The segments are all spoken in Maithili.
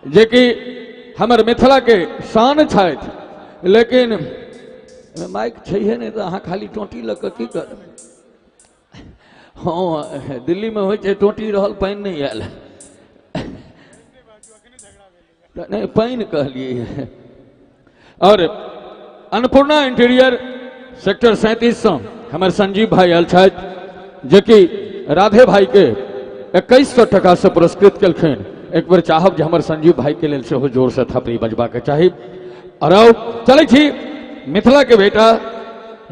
जेकि हमर मिथिला के शान छथि, लेकिन माइक छैहे नहि तऽ अहाँ खाली टोटी लऽ कऽ की करब। हँ, दिल्ली में होइ छै टोटी रहल पानि नहि आयल, नहि पानि कहलियै। और अन्नपूर्णा इंटीरियर सेक्टर 37 से हमर संजीव भाई आयल छथि, जेकि राधे भाई के 2100 टका से पुरस्कृत केलखिन। एक बेर चाहब जे हमर संजीव भाई के लेल सेहो जोर से थपड़ी बजबा के चाही। और आउ चलै छी मिथिला के बेटा,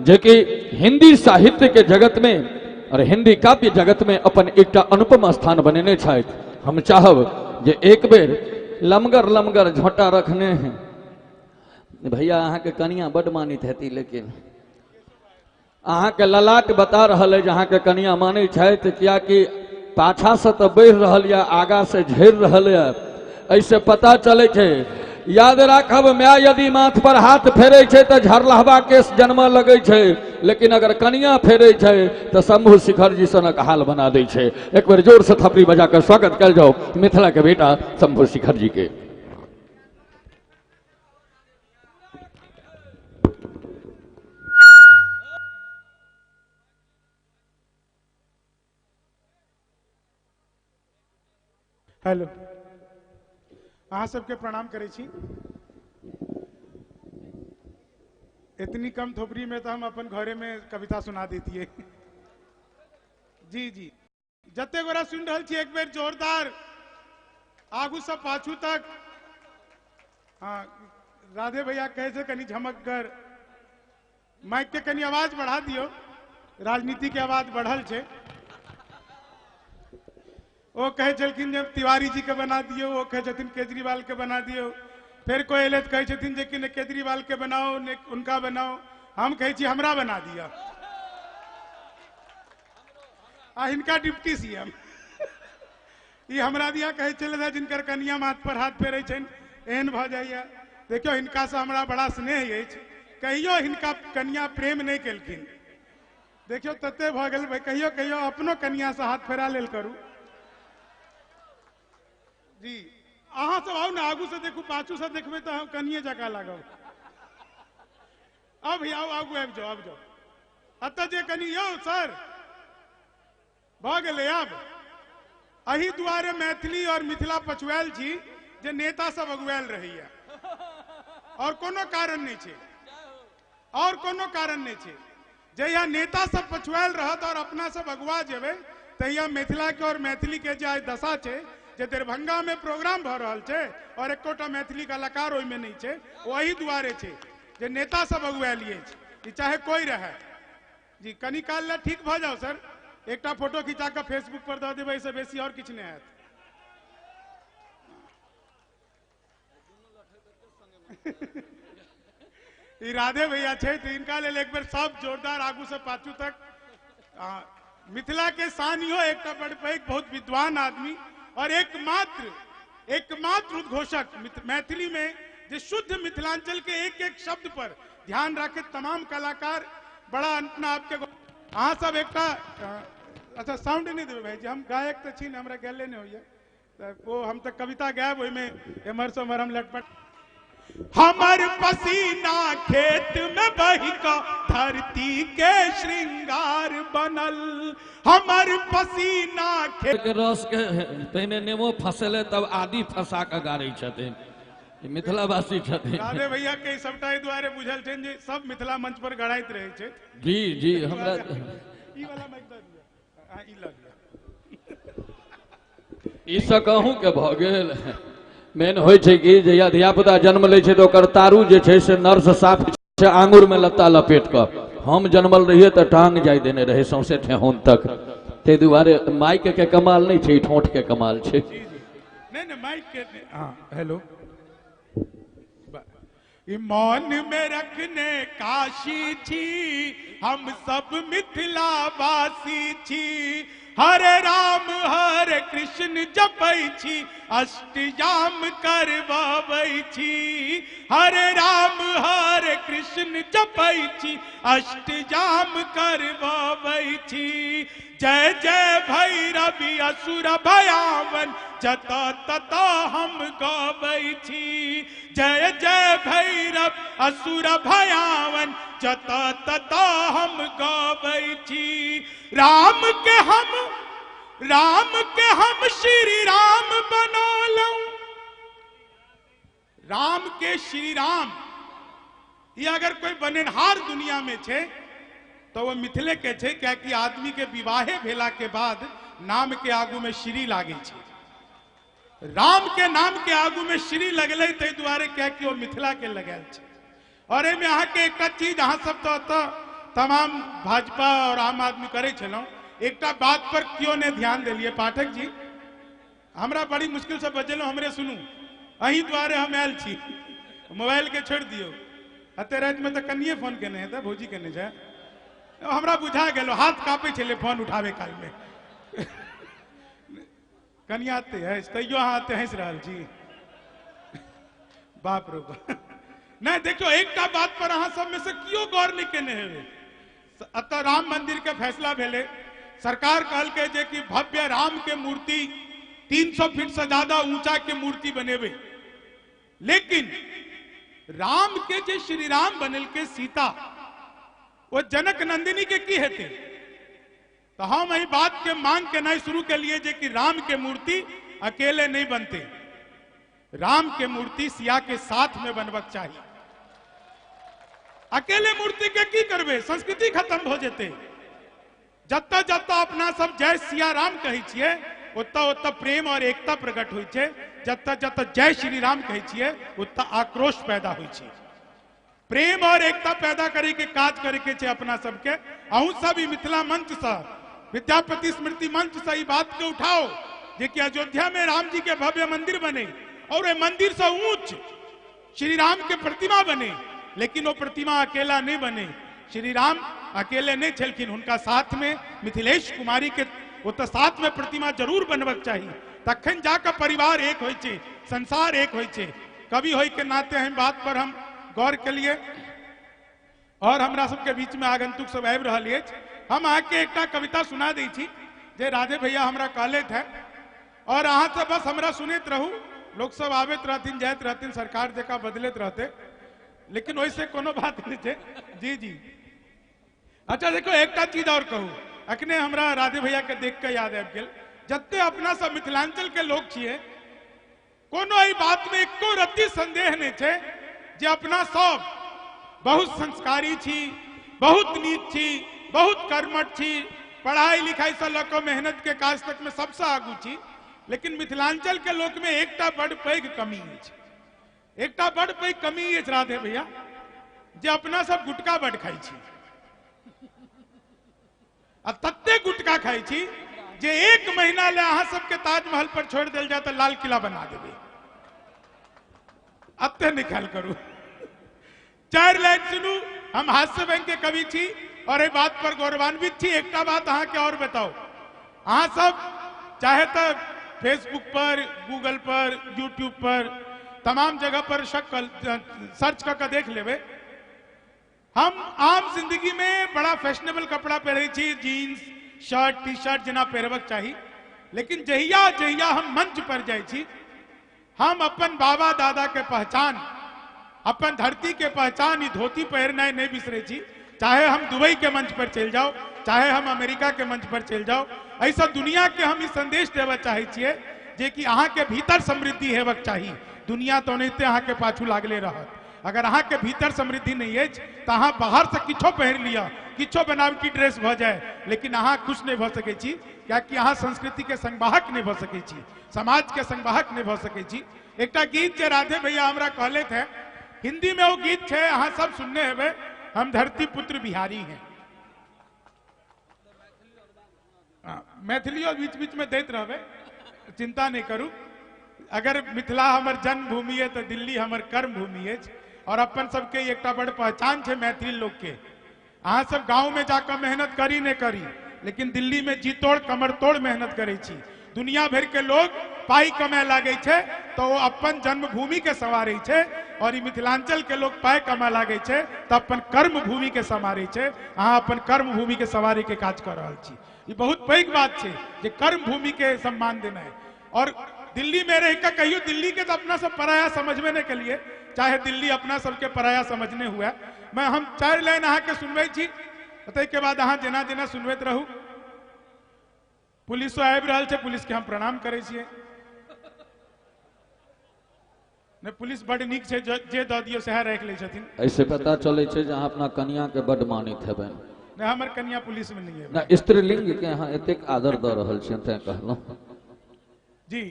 जेकि हिंदी साहित्य के जगत में और हिंदी काव्य जगत में अपन एकटा अनुपम स्थान बनेने छथि। हम चाहब जे एक बेर लमगर लमगर झोंटा रखने हैं भैया, अहाँके कनिया बड मानित हेती, लेकिन अहाँके ललाट बता रहल है जे अहाँके कनिया मानै छथि, कियाकि पाछा से तऽ बढ़ि रहल यऽ, आगा से झड़ि रहल यऽ, एहिसे पता चलै छै। याद राखब, माय यदि माथ पर हाथ फेरै छै तऽ झरलहबा केस जन्म लगै छै, लेकिन अगर कनिया फेरै छै तऽ शंभू शिखर जी सनक हाल बना दै छै। एक बेर जोर से थपड़ी बजा कर स्वागत कयल जाओ मिथिला के बेटा शंभू शिखर जी के। हेलो, अहाँ सबके प्रणाम करै छी। इतनी कम थोपड़ी में तो हम अपन घरे में कविता सुना देतिए। जी जी, जते गोरा सुन रहल छी एक बेर जोरदार आगू से पाछू तक। हाँ, राधे भैया कहे से कनी झमक कर माइक के कनी आवाज बढ़ा दियो, राजनीति के आवाज बढ़ल छै। ओ कहे छलखिन जे तिवारी जी के बना दियो, ओ कहे छथिन केजरीवाल के बना दियो, फिर कोई एले तऽ कहे छथिन जे कि ने केजरीवाल के बनाओ ने उनका बनाओ, हम कहे छी हमरा बना दिया आ हिनका डिप्टी सीएम। ई हमरा दिया कहे छलै जिनकर कनिया माथ पर हाथ फेरै छनि, एहन भऽ जाइए। देखियौ, हिनका से हमरा बड़ा स्नेह अछि, कहियो हिनका कनिया प्रेम नहि केलखिन। देखियौ तते भऽ गेल भाई, कहियो कहियो अपनो कनिया से हाथ फेरा लेल करू। जी अहाँ सब आउ ने, आगू से देखू, पाछू से देखबै तऽ हम कनिये जकाँ लागब। आउ भैया, आउ, आगू आबि जाउ, आबि जाउ। एतऽ जे कनि यौ सर भऽ गेलै। आब एहि दुआरे मैथिली और मिथिला पछुआयल छी जे नेता सब अगुआयल रहैया, और कोनो कारण नहि छै, और कोनो कारण नहि छै। जहिया नेता सब पछुआयल रहत और अपना सब अगुआ जेबै, तहिया मिथिला के और मैथिली के जे आइ दशा छै, जे दरभंगा में प्रोग्राम भऽ रहल छै और एकोटा मैथिली कलाकार ओहिमे नहि छै, ओ एहि दुआरे छै जे नेता सब अगुआयल अछि, ई चाहे कोई रहै। जी कनी काल लए ठीक भऽ जाउ सर, एकटा फोटो खिंचा कऽ फेसबुक पर दऽ देबै, एहिसँ बेसी और किछु नहि हैत। ई राधे भैया छै, तऽ हिनका लेल एक बेर सब जोरदार आगू से पाछू तक। मिथिला के शान इहो एकटा बड़ पैघ बहुत विद्वान आदमी और एकमात्र उद्घोषक मैथिली में जे शुद्ध मिथिलांचल के एक एक शब्द पर ध्यान रखे तमाम कलाकार बड़ा अपना आपके अहाँ सब एकटा अच्छा साउंड नहीं देबै भाई जी, हम गायक तऽ छी ने, हमरा गायले नहीं होइए, तऽ ओ हम तऽ कविता गायब ओहिमे एम्हर से ओम्हर हम लटपट। हमर पसीना खेत में बहि कऽ धरती के श्रृंगार बनल, हमर पसीना खेत के रस के पहिने नेमो फसेले तब आदि फंसा कऽ गारै छथिन, ई मिथिलावासी छथिन। राधे भैया के सबटा एहि दुआरे बुझल छनि जे सब मिथिला मंच पर गड़ाइत रहै छै। जी जी, हमरा ई वाला माइक दऽ दिअ, हँ, ई लऽ लिअ। ई से कहूँ के भऽ गेल। मेन होइ छै कि जहिया धियापुता जन्म लै छै तऽ ओकर तारू जे छै से नर्स साफ छै आंगुर में लत्ता लपेट कऽ। हम जन्मल रहियै तऽ टांग जाय देने रहै सौंसे ठेहुन तक, ताहि दुआरे माइक के कमाल नहि छै, ई ठोंठ के कमाल छै। जी जी, नहीं नहीं माइक के नहीं, हाँ हेलो। ई मौन में रखने काशी छी, हम सब मिथिलावासी छी, हरे राम हरे कृष्ण जपै छी, अष्टयाम करबाबै छी। हरे राम हरे कृष्ण जपै छी, अष्टयाम करबाबै छी। जय जय भैरवी असुर भयावन, जत तत हम गाबै छी। जय जय भैरव असुर भयावन, जत तत हम गाबै छी। राम के हम श्री राम बनौलहुं। राम के श्री राम, ये अगर कोई बनेनहार दुनिया में छे तो वो मिथिले के छे, क्या आदमी के विवाहे भेला के बाद नाम के आगू में श्री लागे छे। राम के नाम के आगू में श्री लगले तै दुआरे क्या कि वो मिथिला के लगल छे। और एहिमे अहाँके एकटा चीज, अहाँ सब तो तमाम भाजपा और आम आदमी करै छलहुँ, एकटा बात पर क्यों नहीं ध्यान देलिए। पाठक जी हमरा बड़ी मुश्किल से बजेलहुँ, हमरे सुनू, अहीं दुआरे हम आयल छी, मोबाइल के छोड़ि दियौ। एते राति में तो कनिए फोन केने हेतै, भौजी केने छै, हमरा बुझा गेल, हाथ काँपै छलै फोन उठाबै काल में। कनिया एते हँसि, तैयो अहाँ एते हँसि रहल छी, बाप रो बाप। नहीं देखियो, एकटा बात पर अहाँ सब में से कियो गौर नहीं केने हेबै। एतऽ राम मंदिर के फैसला भेलै, सरकार कहलकै जे कि भव्य राम के मूर्ति 300 फीट से ज्यादा ऊंचा के मूर्ति बनेबै। लेकिन राम के जे श्री राम बनेलकै सीता, वो जनक नंदिनी के की हेतै? तो हम एहि बात के मांग केनाइ शुरू केलिए जे कि राम के मूर्ति अकेले नहीं बनते, राम के मूर्ति सिया के साथ में बनबक चाही। अकेले मूर्ति के की करबे, संस्कृति खत्म हो जेतै। जतऽ जतऽ अपना सब जय सिया राम कहै छियै, ओतऽ ओतऽ प्रेम और एकता प्रकट होइ छै। जतऽ जतऽ जय श्री राम कहै छियै, ओतऽ आक्रोश पैदा होइ छै। प्रेम और एकता पैदा करे के काज करे के छै अपना सबके। अहूँ सब ई मिथिला मंच से, विद्यापति स्मृति मंच से ई बात के उठाओ जे कि अयोध्या में राम जी के भव्य मंदिर बने और ओहि मंदिर से ऊंच श्री राम के प्रतिमा बने। लेकिन वो प्रतिमा अकेला नहीं बने, श्री राम अकेले नहीं छलखिन, हुनका साथ में मिथिलेश कुमारी के वो तो साथ में प्रतिमा जरूर बनबक चाही। तखन जाकर परिवार एक होइ छै, संसार एक होइ छै। कवि होइ के नाते हम बात पर हम गौर के लिए और हमरा सबके बीच में आगंतुक सब आबि रहल अछि। हम अहाँके एकटा कविता सुना दै छी जे राधे भैया हमरा कहलथि है, और अहाँ सब बस हमरा सुनैत रहू। लोक सब आबैत रहथिन, जाइत रहथिन, सरकार जकाँ बदलैत रहतै, लेकिन ओहिसे कोनो बात नहीं छै। जी जी अच्छा, देखो एकटा चीज और कहू, अखने हमरा राधे भैया के देख के याद आबि गेल। जते अपना सब मिथिलांचल के लोग छियै, कोनो एहि बात में एको रत्ती संदेह नहीं छै जे अपना सब बहुत संस्कारी छी, बहुत नीक छी, बहुत कर्मठ छी, पढ़ाई लिखाई से लऽ कऽ मेहनत के काज तक में सबसे आगू छी। लेकिन मिथिलांचल के लोक में एकटा बड़ पैघ कमी अछि, एकटा बड़ पैघ कमी अछि राधे भैया, जे अपना सब गुटखा बड़ खाइ छी। आ तते गुटखा खाइ छी जे एक महीना ले अहाँ सबके ताजमहल पर छोड़ि देल जाय तऽ लाल किला बना देबै। अते निकाल करू। 4 लाइन सुनू। हम हास्य व्यंग के कवि छी और एहि बात पर गौरवान्वित छी। एकटा बात अहाँके और बताउ, अहाँ सब चाहे तो फेसबुक पर, गूगल पर, यूट्यूब पर, तमाम जगह पर शक सर्च कऽ के देख लेबै। हम आम जिंदगी में बड़ा फैशनेबल कपड़ा पहिरै छी, जीन्स, शर्ट, टी शर्ट जेना पहिरबक चाही। लेकिन जहिया जहिया हम मंच पर जाइ छी, हम अपन बाबा दादा के पहचान, अपन धरती के पहचान ई धोती पहिरनाइ नहीं बिसरै छी। चाहे हम दुबई के मंच पर चलि जाओ, चाहे हम अमेरिका के मंच पर चलि जाओ, एहिसँ दुनिया के हम ई संदेश देबऽ चाहै छियै जे कि अहाँ के भीतर समृद्धि हेबाक चाही। दुनिया तो ओनाहिते अहाँ के पाछू लागले रहत। अगर अहाँ के भीतर समृद्धि नहीं अछि तऽ अहाँ बाहर से किछो पहिर लिअ, किछो बनावटी ड्रेस भऽ जाय, लेकिन अहाँ खुश नहीं भऽ सकै छी, कियाकि अहाँ संस्कृति के संवाहक नहीं भऽ सकै छी, समाज के संवाहक नहीं भऽ सकै छी। एकटा गीत जे राधे भैया हमरा कहलथि है, हिंदी में वो गीत छै, अहाँ सब सुनने हेबै, हम धरती पुत्र बिहारी हैं। मैथिलियो बीच बीच में दैत रहबै, चिंता नहीं करू। अगर मिथिला हमर जन्मभूमि है तो दिल्ली हमर कर्म भूमि है। और अपन सबके एकटा बड़ पहचान छै मैथिली लोग के। अहाँ सब गाँव में जाकर मेहनत करी नहीं करी, लेकिन दिल्ली में जी तोड़ कमर तोड़ मेहनत करै छी। दुनिया भरि के लोग पाई कमाए लागै छै तो ओ अपन जन्मभूमि के संवारै छै, और ई मिथिलांचल के लोग पाई कमाए लागै छै तो अपन कर्म भूमि के संवारै छै। अहाँ अपन कर्म भूमि के संवारै के काज कऽ रहल छी, ई बहुत पैघ बात छै जे कर्म भूमि के सम्मान देनाइ। और दिल्ली में रह के कहियो दिल्ली के तो अपना सब पराया समझबे नहीं कलिए, चाहे दिल्ली अपना सबके पराया समझने हुए। मैं हम 4 लाइन अहाँ के सुनबै छी, ताहिके बाद अहाँ जेना जेना सुनबैत रहू। पुलिसो आबि रहल छै, पुलिस के हम प्रणाम करै छियै। नहि, पुलिस बड नीक छै, जे दऽ दियौ सएह राखि लै छथिन। एहिसँ पता चलै छै जे अहाँ अपना कनिया के बड मानैत हेबै। नहि, हमर कनिया पुलिस में नहीं है। नहि, स्त्रीलिंग के अहाँ एतेक आदर दऽ रहल छियनि तैं कहलहुँ। जी,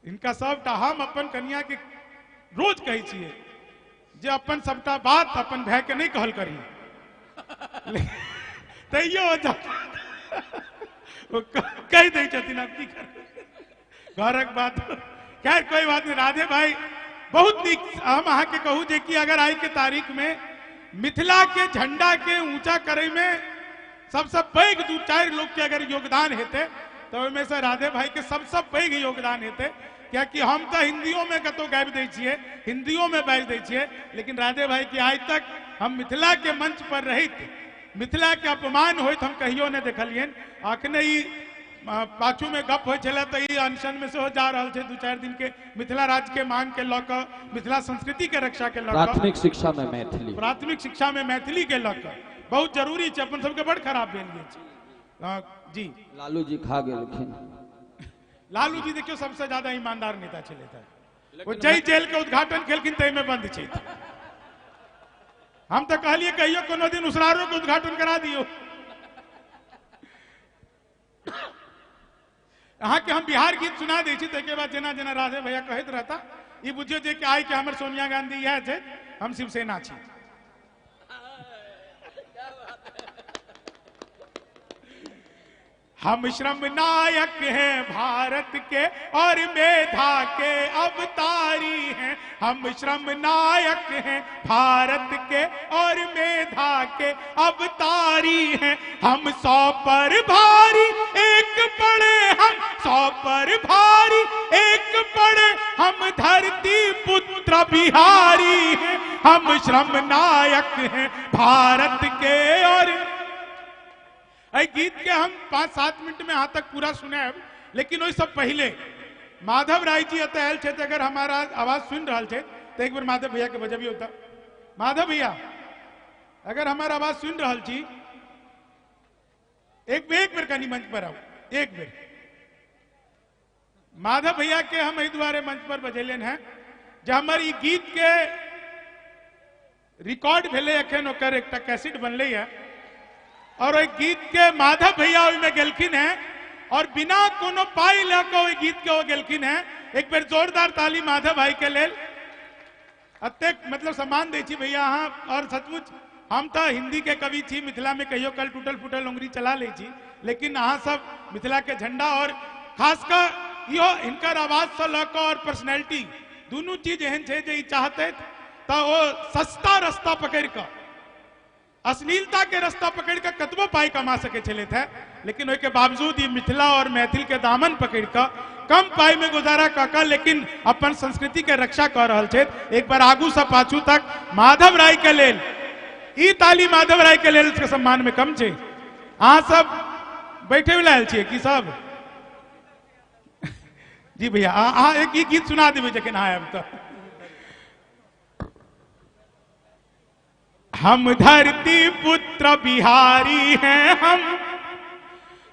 इनका सबटा हम अपन कनिया के रोज कहै छियै जे अपन सबटा बात अपन भाय के नहीं कहल करी, तैयो ओ कहि दै छथिन। आब की करबै, घरक बात। खैर कोई बात नहीं। राधे भाई बहुत नीक। हम अहाँ के कहू जे कि अगर आई के तारीख में मिथिला के झंडा के ऊंचा करे में सबसे पैघ 2-4 लोग के अगर योगदान हेतै तो ओहिमे से राधे भाई के सबसे पैघ योगदान हेतै। कियाकि हम तो हिंदियों में कतौ गाबि दै छियै, हिंदियों में बाजि दै छियै, लेकिन राधे भाई के आइ तक हम मिथिला के मंच पर रहित मिथिला के अपमान होइत हम कहियो नहीं देखलियनि। अखने ई पाछू में गप होइ छलै तऽ ई अनशन में सेहो जा रहल छै 2-4 दिन के मिथिला राज्य के मांग के लऽ कऽ, मिथिला संस्कृति के रक्षा के लऽ कऽ, प्राथमिक शिक्षा में मैथिली, प्राथमिक शिक्षा में मैथिली के लऽ कऽ बहुत जरूरी छै। अपन सबके बड़ खराब भेल गेल छै। जी लालू जी खा गेलखिन। लालू जी देखियौ सबसे ज्यादा ईमानदार नेता छलथि हेँ। ओ जाहि जेल के उद्घाटन केलखिन ताहिमे बंद छथि। हम तऽ कहलियै कहियो कोनो दिन उसरारो के उद्घाटन करा दियौ। अहाँके हम बिहार गीत सुना दै छी, ताहिके बाद जेना जेना राधे भैया कहैत रहता, ई बुझियौ जे कि आइ के हमर सोनिया गांधी इएह छै, हम शिवसेना छी। हम श्रम नायक हैं भारत के और मेधा के अवतारी हैं। हम श्रम नायक हैं भारत के और मेधा के अवतारी हैं। हम 100 पर भारी एक पड़े, हम 100 पर भारी एक पड़े, हम धरती पुत्र बिहारी हैं। हम श्रम नायक हैं भारत के। और एहि गीत के हम 5-7 मिनट में अहाँ तक पूरा सुनायब, लेकिन ओहिसँ पहिले माधव राय जी एतऽ आयल छथि। अगर हमारा आवाज सुनि रहल छथि तऽ एक बेर माधव भैया के बजबियौ। तऽ माधव भैया अगर हमार आवाज सुनि रहल छी, एक बेर कनि मंच पर आउ, एक बेर। माधव भैया के हम एहि दुआरे मंच पर बजेलियनि हेँ जे हमर ई गीत के रिकॉर्ड भेलै, एखन ओकर एकटा कैसेट बनलै है, और ओहि गीत के माधव भैया ओहिमे गेलखिन हैं और बिना कोनो पाई लऽ कऽ ओहि गीत के ओ गेलखिन हैं। एक बेर जोरदार ताली माधव भाई के लेल। एतेक सम्मान दै छी भैया अहाँ। और सचमुच हम तऽ हिंदी के कवि छी, मिथिला में कहियो कल टूटल फूटल उंगरी चला लै छी, लेकिन अहाँ सब मिथिला के झंडा और खास कऽ इहो हिनकर आवाज से लऽ कऽ और पर्सनैलिटी दुनू चीज एहन छै जे ई चाहतै तऽ ओ सस्ता रास्ता पकड़ि कऽ, अश्लीलता के रास्ता पकड़ि कऽ कतबो पाई कमा सकै छलथि हेँ, लेकिन ओहिके बावजूद ई मिथिला और मैथिल के दामन पकड़ि कऽ कम पाई में गुजारा कऽ कऽ लेकिन अपन संस्कृति के रक्षा कऽ रहल छथि। एक बार आगू से पाछू तक माधव राय के लेल ई ताली माधव राय के लेल के सम्मान में कम छै। अहाँ सब बैठे वाला आयल छियै की सब? जी भैया, अहाँ एक ई गीत सुना देबै जखन अहाँ आयब तऽ। हम धरती पुत्र बिहारी हैं, हम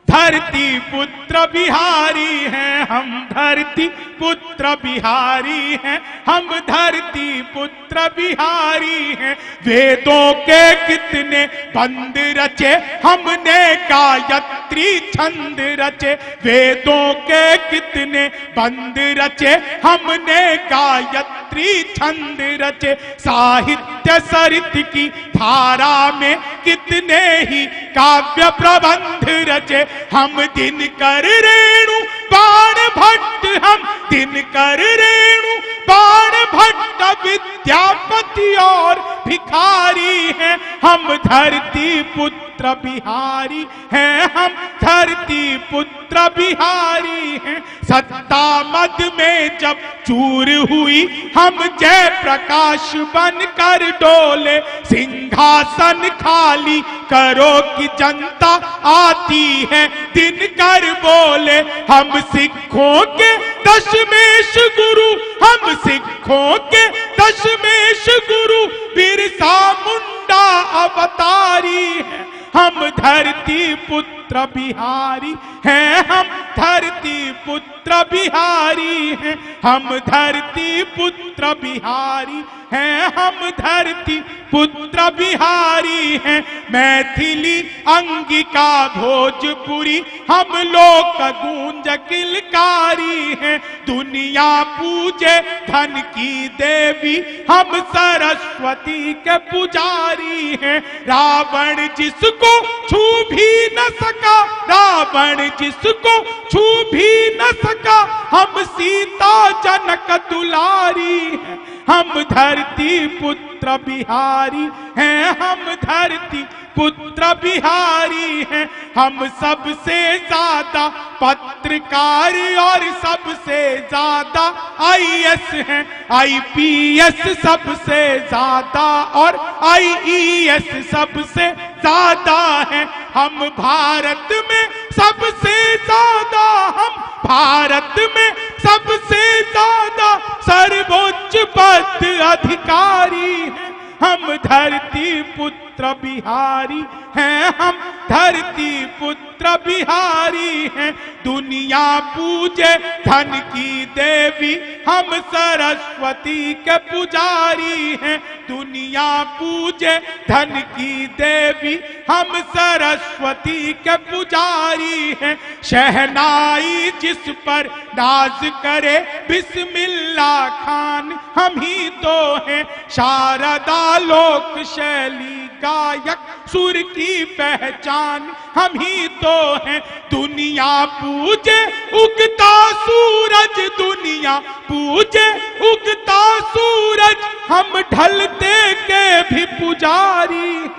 धरती पुत्र बिहारी हैं, हम धरती पुत्र बिहारी हैं, हम धरती पुत्र बिहारी हैं। वेदों के कितने बंद रचे हमने, गायत्री छंद रचे। वेदों के कितने बंद रचे हमने, गायत्री छंद रचे। साहित्य सरित की धारा में कितने ही काव्य प्रबंध रचे। हम दिनकर रेणु बाण भट्ट, हम दिनकर रेणु बाण भट्ट, विद्यापति और भिखारी हैं। हम धरती पुत्र बिहारी हैं, हम धरती पुत्र बिहारी हैं। सत्ता मद में जब चूर हुई, हम जय प्रकाश बन कर डोले। सिंहासन खाली करो कि जनता आती है दिन कर बोले। हम सिखों के दशमेश गुरु, हम सिखों के दशमेश गुरु, बिरसा मुंडा अवतारी है। हम धरती पुत्र बिहारी हैं, हम धरती पुत्र बिहारी हैं, हम धरती पुत्र बिहारी हैं, हम धरती पुत्र बिहारी हैं। मैथिली अंगिका भोजपुरी, हम लोक गूंज किलकारी हैं। दुनिया पूजे धन की देवी, हम सरस्वती के पुजारी हैं। रावण जिसको छू भी न सका, रावण जिसको छू भी न सका, हम सीता जनक दुलारी हैं। हम धरती पुत्र बिहारी हैं, हम धरती पुत्र बिहारी हैं। हम सबसे ज्यादा पत्रकार और सबसे ज्यादा आईएएस हैं, आईपीएस सबसे ज्यादा और आईईएस सबसे ज्यादा हैं। हम भारत में सबसे ज्यादा, हम भारत में सबसे ज्यादा सर्वोच्च पद अधिकारी हैं। हम धरती पुत्र बिहारी हैं, हम धरती पुत्र बिहारी हैं। दुनिया पूजे धन की देवी, हम सरस्वती के पुजारी हैं। दुनिया पूजे धन की देवी, हम सरस्वती के पुजारी हैं। शहनाई जिस पर नाज करे, बिस्मिल्ला खान हम ही तो हैं। शारदा लोक शैली गायक, सुर की पहचान हम ही तो हैं। दुनिया पूजे उगता सूरज, दुनिया पूजे उगता सूरज, हम ढलते के भी पुजारी।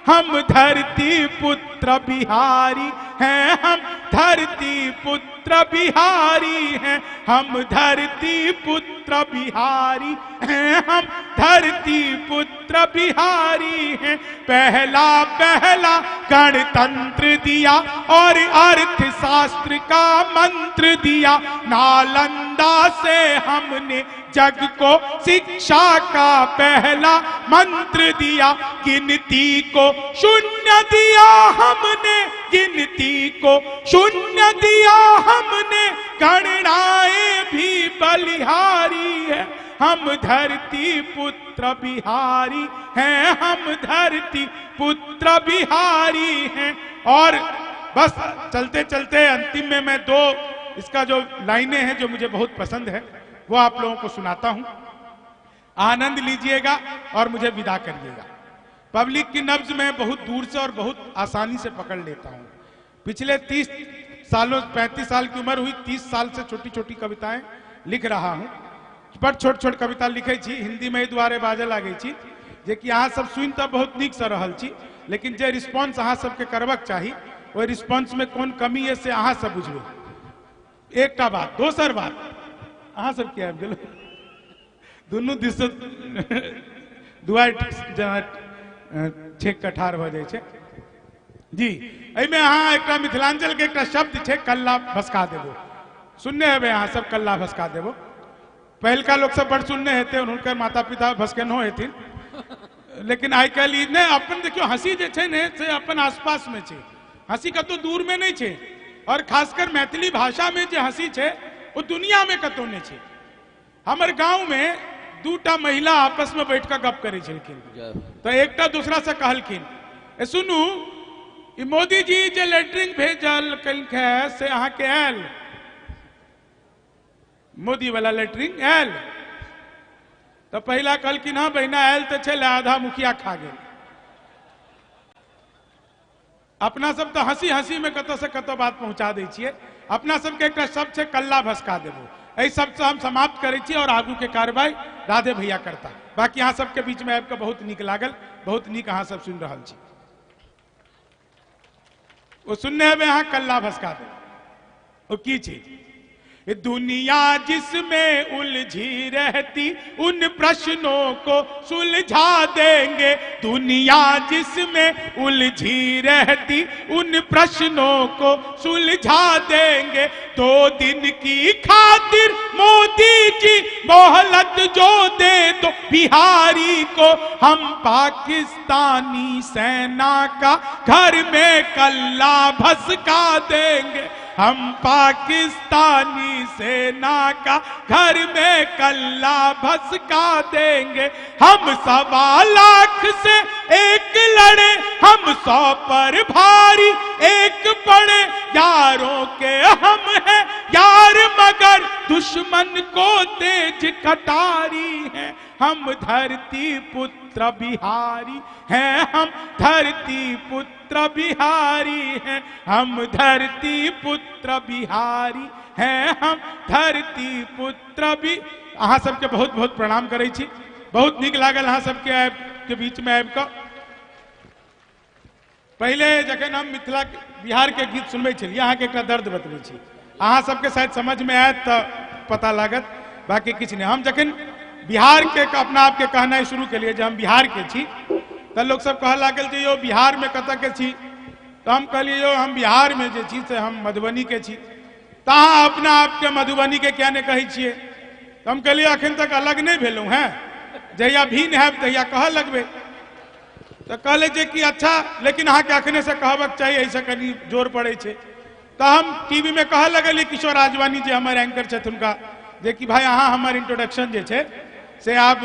हम धरती पुत्र बिहारी हैं, हम धरती पुत्र बिहारी हैं, हम धरती पुत्र बिहारी हैं, हम धरती पुत्र बिहारी हैं। पहला पहला गणतंत्र दिया और अर्थशास्त्र का मंत्र दिया। नालंदा से हमने जग को शिक्षा का पहला मंत्र दिया। गिनती को शून्य दिया हमने, गिनती को शून्य दिया हमने, गणनाएं भी बलिहारी है। हम धरती पुत्र बिहारी हैं, हम धरती पुत्र बिहारी हैं। और बस चलते चलते अंतिम में मैं दो इसका जो लाइनें हैं जो मुझे बहुत पसंद है वो आप लोगों को सुनाता हूं। आनंद लीजिएगा और मुझे विदा करिएगा। पब्लिक की नब्ज मैं बहुत दूर से और बहुत आसानी से पकड़ लेता हूं। पिछले 30 सालों, 35 साल की उम्र हुई, 30 साल से छोटी छोटी कविताएं लिख रहा हूं। बड़ छोट छोट कविता लिखे छी, हिंदी में दुआरे बाजे लागै छी, जे कि अहाँ सब सुनि तऽ बहुत नीक से रहल छी, लेकिन जे रिस्पॉन्स अहाँ सबके करबाक चाही ओहि रिस्पॉन्स में कोन कमी है से अहाँ सब बुझबै। एकटा बात। दोसर बात, अहाँ सब के आबि गेल दुनू दिस दुआरि जेना छेक कऽ ठाढ़ भऽ जाइ छै जी। एहिमे अहाँ एकटा मिथिलांचल के एकटा शब्द छै कल्ला भसका देबो, सुनने हेबै अहाँ सब, कल्ला भसका देबो। पहिलका लोक सब बड़ सुनने हेतै, हुनकर माता पिता भसकेनहो हेथिन, लेकिन आइ काल्हि ई नहि। अपन देखियौ हंसी जे छै ने से अपन आसपास में छै, हंसी कतौ दूर में नहि छै। और खासकर मैथिली भाषा में जे हंसी छै वो दुनिया में कतौ नहि छै। हमर गांव में दूटा महिला आपस में बैठ कऽ गप करै छलखिन, तऽ एकटा दूसरा से कहलखिन, ए सुनू, ई मोदी जी जे लेटरिन भेजल है से अहाँके आयल, मोदी वाला लेटरिन आयल? तऽ पहिला कहलखिन हाँ बहिना आयल तऽ छलै, आधा मुखिया खा गेल। अपना सब तऽ हंसी हंसी में कतऽ से कतऽ बात पहुंचा दै छियै। अपना सबके एकटा शब्द छै कल्ला भसका देबो। एहि सबसँ हम समाप्त करै छी और आगू के कार्रवाई राधे भैया करता। बाकी अहाँ सबके बीच में आबि कऽ बहुत नीक लागल, बहुत नीक अहाँ सब सुनि रहल छी। ओ सुनने हेबै अहाँ कल्ला भसका दे, ओ की चीज? दुनिया जिसमें उलझी रहती उन प्रश्नों को सुलझा देंगे, दुनिया जिसमें उलझी रहती उन प्रश्नों को सुलझा देंगे। 2 दिन की खातिर मोदी जी मोहलत जो दे दो बिहारी को, हम पाकिस्तानी सेना का घर में कल्ला भसका देंगे, हम पाकिस्तानी सेना का घर में कल्ला भसका देंगे। हम 1.25 लाख से एक लड़े, हम 100 पर भारी एक पड़े, यारों के हम हैं यार मगर दुश्मन को तेज कटारी है। हम धरती पुत्र बिहारी हैं, हम धरती पुत्र बिहारी हैं, हम धरती पुत्र बिहारी हैं, हम धरती पुत्र भी। अहाँ सबके बहुत बहुत प्रणाम करै छी, बहुत नीक लागल अहाँ सबके आबि के बीच में आबि कऽ। पहिले जखन हम मिथिला बिहार के गीत सुनबै छलियै, अहाँके एकटा दर्द बतबै छी, अहाँ सबके शायद समझ में आयत तऽ पता लागत, बाकी किछु नहि। हम जखन बिहार के अपना आपके कहनाइ शुरू केलियै जे हम बिहार के छी, तऽ लोक सब कहऽ लागल जे यौ बिहार में कतऽ के छी, तऽ हम कहलियै यौ हम बिहार में जे छी से हम मधुबनी के छी। तऽ अहाँ अपना आपके मधुबनी के किया नहि कहै छियै? तऽ हम कहलियै अखन तक अलग नहि भेलहुँ हेँ, जहिया भिन्न हैब तहिया कहऽ लगबै। तऽ कहलै जे कि अच्छा, लेकिन अहाँके अखने से कहबक चाही, एहिसँ कनि जोर पड़ै छै। तऽ हम टीवी में कहऽ लगलियै किशोर राजवानी जे हमर एंकर छथि हुनका, जे कि भाई अहाँ हमर इंट्रोडक्शन जे छै से आब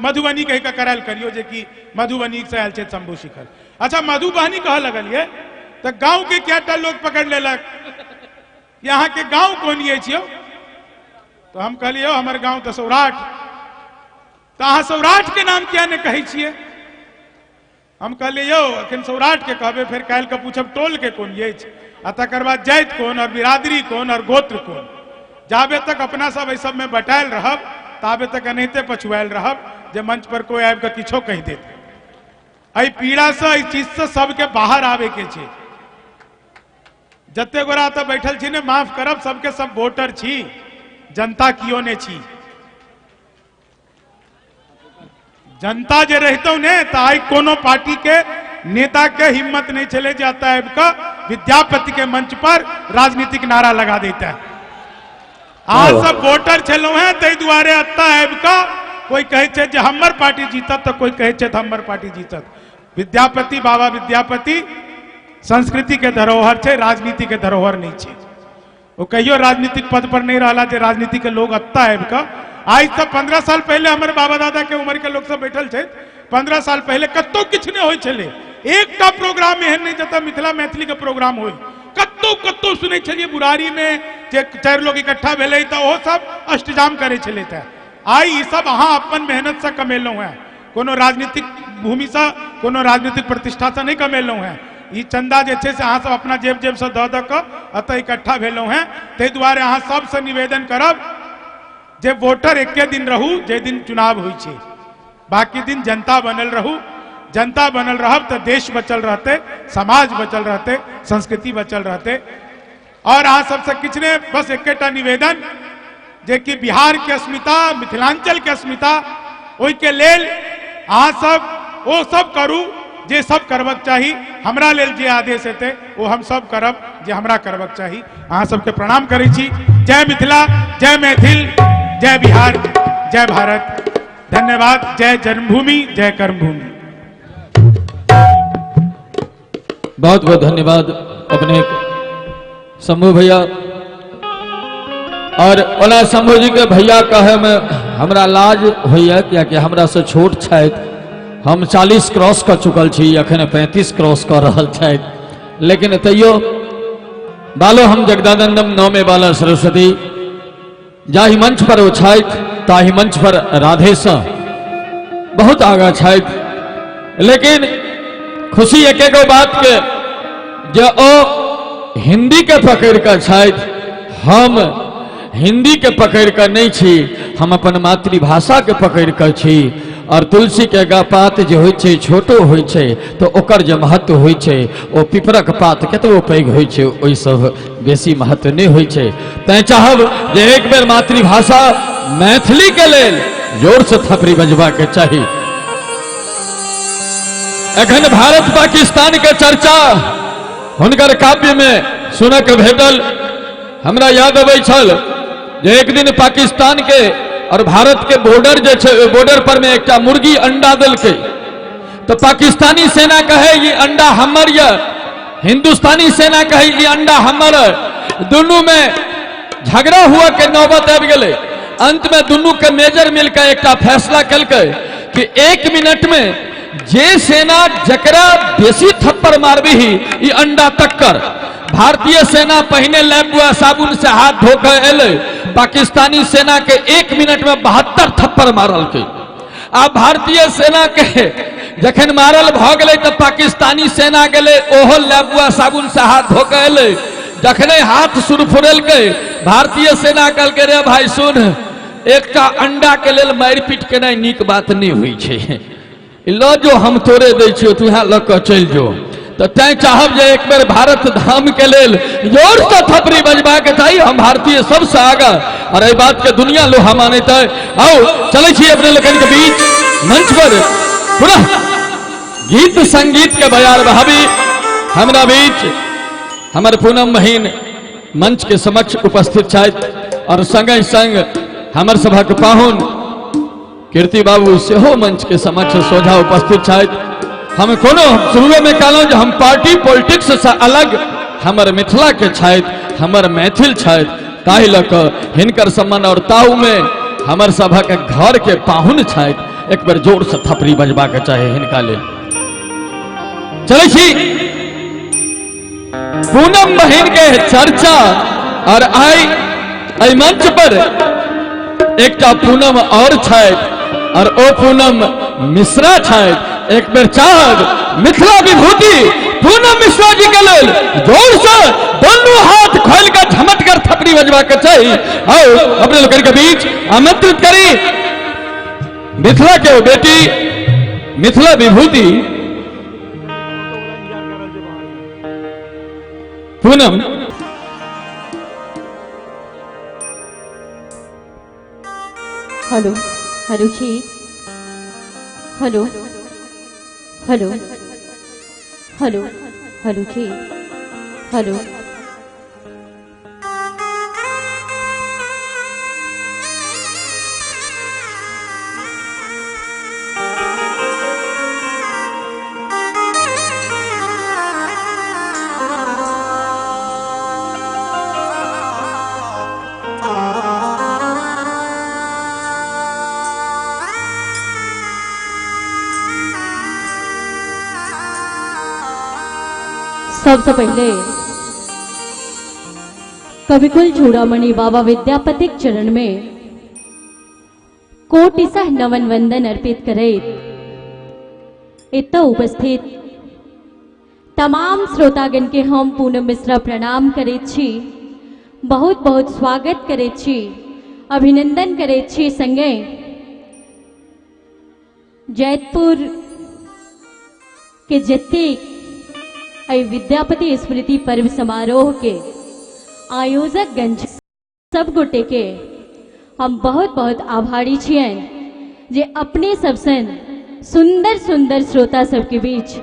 मधुबनी कहि कऽ करायल करियौ, जे कि मधुबनी से आयल छथि शंभू शिखर। अच्छा मधुबनी कहऽ लगलियै तऽ गाँव के कएटा लोक पकड़ि लेलक कि अहाँके गाँव कोन अछि यौ? तऽ हम कहलियै यौ हमर गाँव तऽ सौराठ। तऽ अहाँ सौराठ के नाम किया नहि कहै छियै? हम कहलियै यौ अखन सौराठ के कहबै, फेर काल्हि के पूछब टोल के कोन अछि, आ तकर बाद जाति कोन और बिरादरी कोन और गोत्र कोन। जाबे तक अपना सब एहि सब में बटायल रहब ताबे तक एनाहिते पछुआयल रहब जे मंच पर कोई आबि कऽ किछो कहि देत। एहि पीड़ा से, एहि चीज से सबके बाहर आबे के छै। जते गोरा एतऽ बैठल छी ने, माफ करब, सबके सब वोटर छी, जनता कियो ने छी। जनता जे रहितौ ने तऽ आइ कोनो पार्टी के नेता के हिम्मत नहीं छलै जे एतऽ आबि कऽ विद्यापति के मंच पर राजनीतिक नारा लगा देता है। अहाँ सब वोटर छलहुँ हेँ, ताहि दुआरे एतऽ आबि कऽ कोई कहै छै जे हमर पार्टी जीतत तऽ कोई कहै छै हमर पार्टी जीतत। विद्यापति बाबा विद्यापति संस्कृति के धरोहर छै, राजनीति के धरोहर नहीं छै। ओ कहियो राजनीतिक पद पर नहीं रहला जे राजनीति के लोग एतऽ आबि कऽ, आज से 15 साल पहले हमर बाबा दादा के उम्र के लोग सब बैठल छथि, 15 साल पहले कतौ किछु नहीं होइ छलै, एकटा प्रोग्राम एहन नहीं जतऽ मिथिला मैथिली के प्रोग्राम होइ। कतौ कतौ सुनै छलियै बुरारी में जे 4 लोग इकट्ठा भेलै तऽ ओहो सब अष्टजाम करै छलै। तऽ आइ ई सब अहाँ अपन मेहनत से कमेलहुँ हेँ, कोनो राजनीतिक भूमिसँ कोनो राजनीतिक प्रतिष्ठासँ नहि कमेलहुँ हेँ। ई चंदा जे छै से अहाँ सब अपना जेब जेबसँ दऽ दऽ कऽ एतऽ इकट्ठा भेलहुँ हेँ। ताहि दुआरे अहाँ सबसँ निवेदन करब जे वोटर एके दिन रहू जे दिन चुनाव होइ छै, बाकी दिन जनता बनल रहू। जनता बनल रहब तऽ देश बचल रहतै, समाज बचल रहतै, संस्कृति बचल रहतै। और अहाँ सबसँ किछु नहि, बस एकेटा निवेदन जे कि बिहार के अस्मिता, मिथिलांचल के अस्मिता, ओहिके लेल अहाँ सब ओ सब करू जे सब करबक चाही। हमरा लेल जे आदेश हेतै ओ हम सब करब जे हमरा करबक चाही। अहाँ सबके प्रणाम करै छी। जय मिथिला, जय मैथिल, जय बिहार, जय भारत। धन्यवाद। जय जन्मभूमि, जय कर्मभूमि। बहुत बहुत धन्यवाद अपने शंभू भैया। और ओना शंभू जी के भैया कहे में हमरा लाज होइए, कियाकि हमरा से छोट छथि। हम 40 क्रॉस कर चुकल छी, अखन 35 क्रॉस कर रहल छथि, लेकिन तैयो बालो हम जगदानंदम नौमे बाला सरस्वती। जाहि मंच पर ओ छथि ताहि मंच पर राधे सँ बहुत आगा छथि, लेकिन खुशी एक एगो बात के जे ओ हिंदी के पकड़ के छथि, हम हिंदी के पकड़ कर नहीं छी, हम अपन मातृभाषा के पकड़ कर छी। और तुलसी के पात जे होइ छै छोटो होइ छै तो ओकर जे महत्व होइ छै ओ पिपरक पात कतबो पैघ होइ छै ओहिसँ बेसी महत्व नहीं होइ छै। तैं चाहब जे एक बेर मातृभाषा मैथिली के लेल जोर से थपड़ी बजबा के चाही। एखन भारत पाकिस्तान के चर्चा हुनकर काव्य में सुनक भेटल। हमरा याद अबै छल जे एक दिन पाकिस्तान के और भारत के बॉर्डर जे छै, बॉर्डर पर में एकटा मुर्गी अंडा देलकै, तो पाकिस्तानी सेना कहे ई अंडा हमर ये, हिंदुस्तानी सेना कहे ई अंडा हमर। दुनू में झगड़ा हुआ के नौबत आबि गेलै। अंत में दुनू के मेजर मिलकर एकटा फैसला केलकै कि 1 मिनट में जे सेना जकरा बेसी थप्पड़ मारबी ई अंडा तक्कर। भारतीय सेना पहिने लैबुआ साबुन से हाथ धोकर एलै, पाकिस्तानी सेना के 1 मिनट में 72 थप्पड़ मारलकै। आ भारतीय सेना के जखन मारल भ गेलै तो पाकिस्तानी सेना गेलै ओहो लैबुआ साबुन से हाथ धोकर एलै, जखने हाथ सुरफुरेलकै भारतीय सेना कहलकै रे भाई सुन, एकटा अंडा के लेल मारि पीट केनाइ नीक बात नहीं होइ छै, ल जो हम तोरे दै छियौ तू यहाँ लऽ कऽ चलि जो। तो तैं चाहब जे एक बेर भारत धाम के लेल जोर से थपड़ी बजबा के चाही, हम भारतीय सबसे आगा और एहि बात के दुनिया लोहा मानैत है। आओ चलै छी अपने लोकनि के बीच मंच पर पुनः गीत संगीत के बयार बहाबी। हमरा बीच हमर पूनम बहिन मंच के समक्ष उपस्थित छथि और संगहि संग हमर सभक पाहुन कीर्ति बाबू सेहो मंच के समक्ष सोझा उपस्थित छथि। हम कोनो शुरुए में कहलहुँ जे हम पार्टी पॉलिटिक्स से अलग हमर मिथिला के छथि, हमर मैथिल छथि, ताहि लऽ कऽ हिनकर सम्मान और ताहू में हमर सभक घर के पाहुन छथि, एक बेर जोर से थपड़ी बजबा के चाही हिनका लेल। चलै छी पूनम बहिन के चर्चा और आई एहि मंच पर एकटा पूनम और छथि और ओ पूनम मिश्रा छथि। एक बेर चाहब मिथिला विभूति पूनम मिश्रा जी के लेल जोर से दोनों हाथ खोल कर झमट कर थपड़ी बजबा के चाही। आओ अपने लोगन के बीच आमंत्रित करी मिथिला के ओ बेटी मिथिला विभूति पूनम। हेलो हेलो जी, हेलो हेलो हेलो हेलो जी, हेलो। सबसे पहले कविकुल चूड़ामणि बाबा विद्यापतिक चरण में कोटिशः नमन वंदन अर्पित करैत एतऽ उपस्थित तमाम श्रोतागण के हम पूनम मिश्रा प्रणाम करैत छी, बहुत बहुत स्वागत करैत छी, अभिनंदन करैत छी। संगे जैतपुर के जतेक एहि विद्यापति स्मृति पर्व समारोह के आयोजक गण सब गोटे के हम बहुत बहुत आभारी छियनि जे अपने सबसन सुंदर सुंदर श्रोता सबके बीच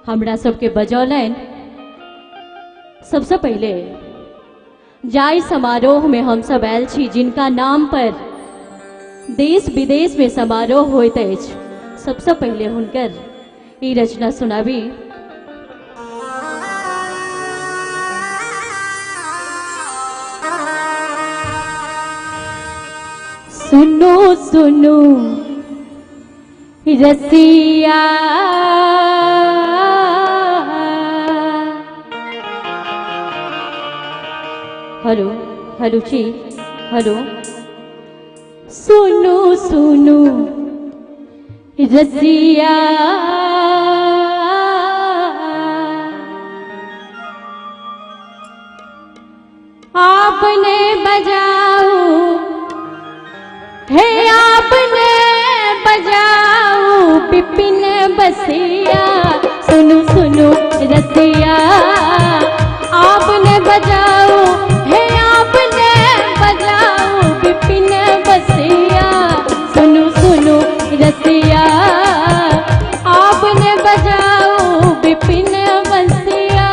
हमरा सबके बजौलनि। सबसे पहले जाहि समारोह में हम सब आयल छी, जिनका नाम पर देश विदेश में समारोह होइत अछि, सबसे पहले हुनकर ई रचना सुनाबी। सुनो सुनो रसिया, हेलो हेलो जी, हेलो। सुनो सुनो रसिया, आपने बजा हे आपने बजाऊ विपिन बसिया, सुनु सुनु रसिया, आपने बजाऊ, हे आपने बजाऊ विपिन बसिया, सुनु सुनु रसिया, आपने बजाऊ विपिन बसिया,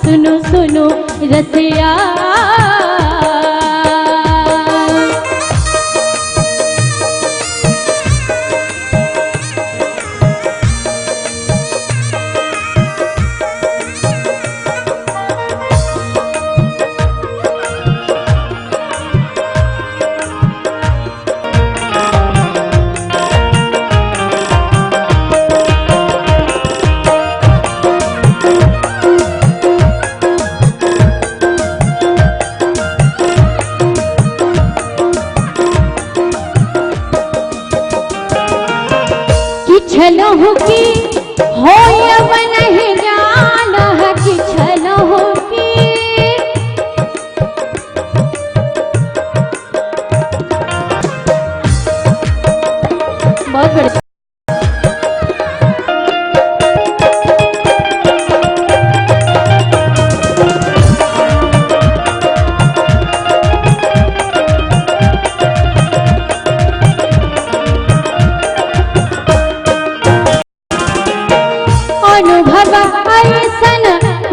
सुनु सुनु रसिया। कि छलहु की होयब नहीं जान, कि छलहु की बहुत बढ़िया। अनुभव ऐसन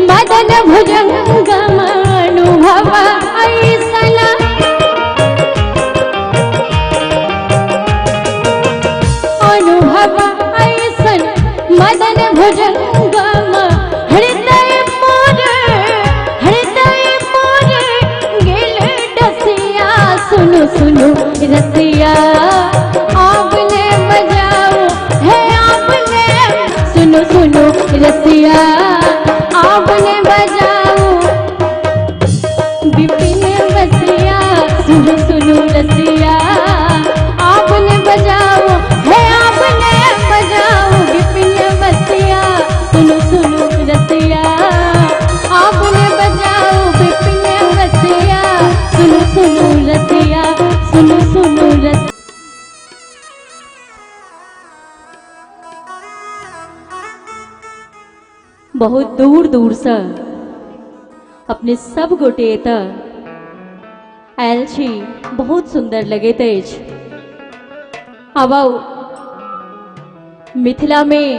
मदन भुजंगम, अनुभव ऐसन, अनुभव ऐसन मदन भुजंगम, हृदय मोर, हृदय मोर गेल डसिया, सुनु सुनु रसिया, आपने बजाओ, हे आपने, सुनो सुनो रसिया, आपने बजाओ विपिन बसिया, सुनो सुनो रसिया, आपने बजाओ, हे आपने बजाओ विपिन बसिया, सुनो सुनो रसिया, आपने बजाओ विपिन बसिया, सुनो सुनो रसिया, सुनो सुनो रसिया। बहुत दूर दूर से अपने सब गोटे एतऽ आयल छी, बहुत सुंदर लगैत अछि। आब आउ मिथिला में।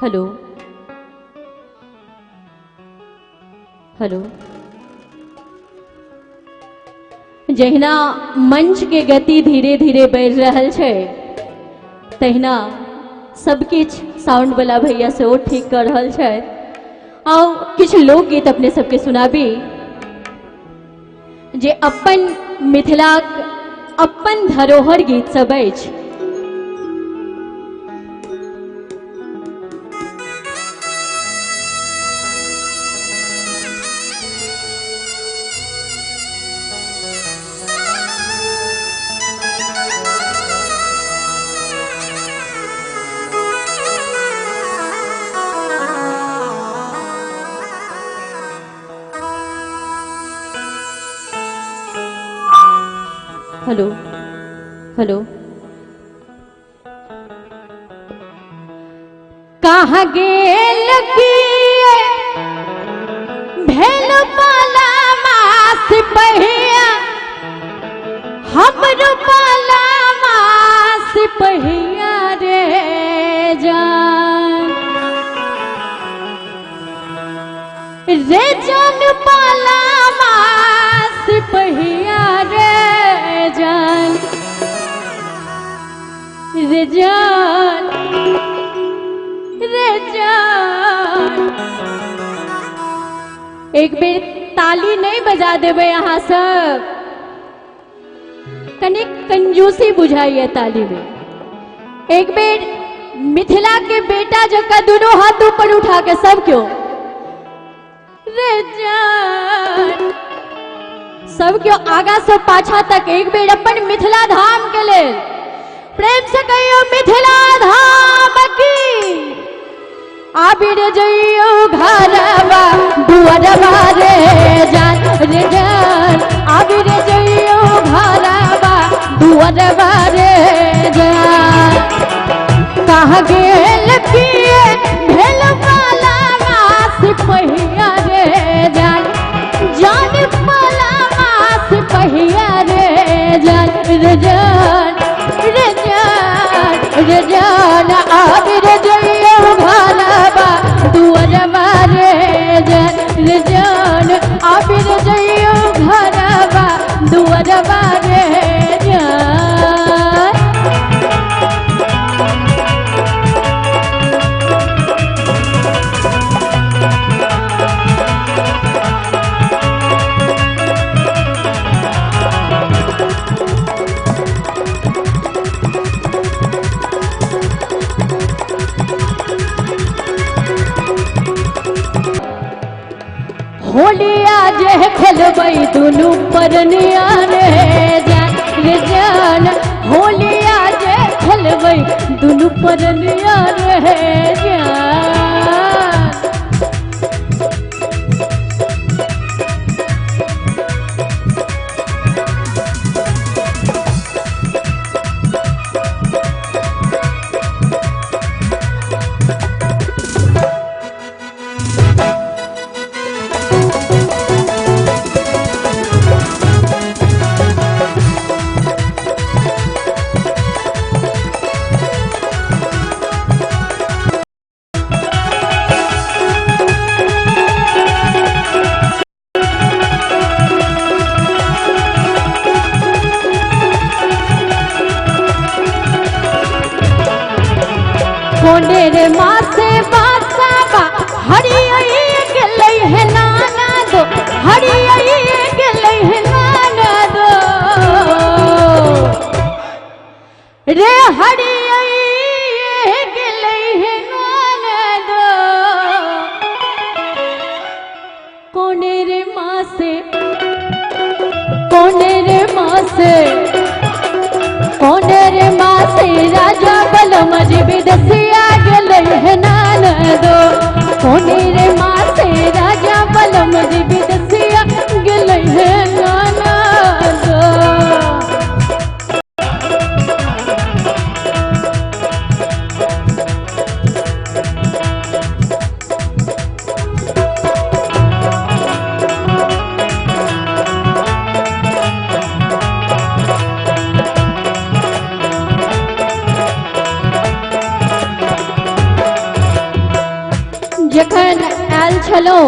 हेलो हेलो, जहिना मंच के गति धीरे धीरे बढ़ि रहल छै, तहिना सबकिछु साउंड वाला भैया सेहो ठीक कर रहल छथि। आउ किछु लोकगीत अपने सबके सुनाबी जे अपन मिथिलाक अपन धरोहर गीत सब अछि। हेलो हेलो, कहाँ गेल की भेल पाला मास पहिया, हमरो पाला मास पहिया रे जान, रे जान पाला मास पहिया रे जान, रे जान, रे जान। एक बेर ताली नहीं बजा देबै अहाँ सब, कनी कंजूसी बुझाइए ताली में। एक बेर मिथिला के बेटा जका दोनों हाथ ऊपर उठा के सब क्यों रे जान, सब क्यों आगा से पाछा तक एक बेर अपन मिथिला धाम के लेल प्रेम से कहियो मिथिला धाम की। आबि रे जइयो घरवा दुआरवा रे जान, रे जान, आबि रे जइयो घरवा गेल पिए भेल पाला मास पहिया रे जान, जान पाला मास पहिया रे जान, रे जान रे जान रे जान आबि रे जइयो घरबा दुअरबा रे जान, रे जान आबि रे जइयो घरबा दुअरबा रे जान। होलिया जे खेलबै दुनू परनिया रे जान, रे जान होलिया जे खेलबै दुनू परनिया रे जान। कोनेर मासे बासाबा हरियाई गेलै हे नाना दो, हरियाई गेलै हे नाना दो रे, हरियाई गेलै हे नाना दो। कोनेर मासे, कोनेर मासे, कोनेर मासे राजा बलम जी विदेशिया गेलै हे नाना दो, कोनेर मासे राजा बलम जी विदेशिया गेलै हे नाना दो। जखन आयल छलहुँ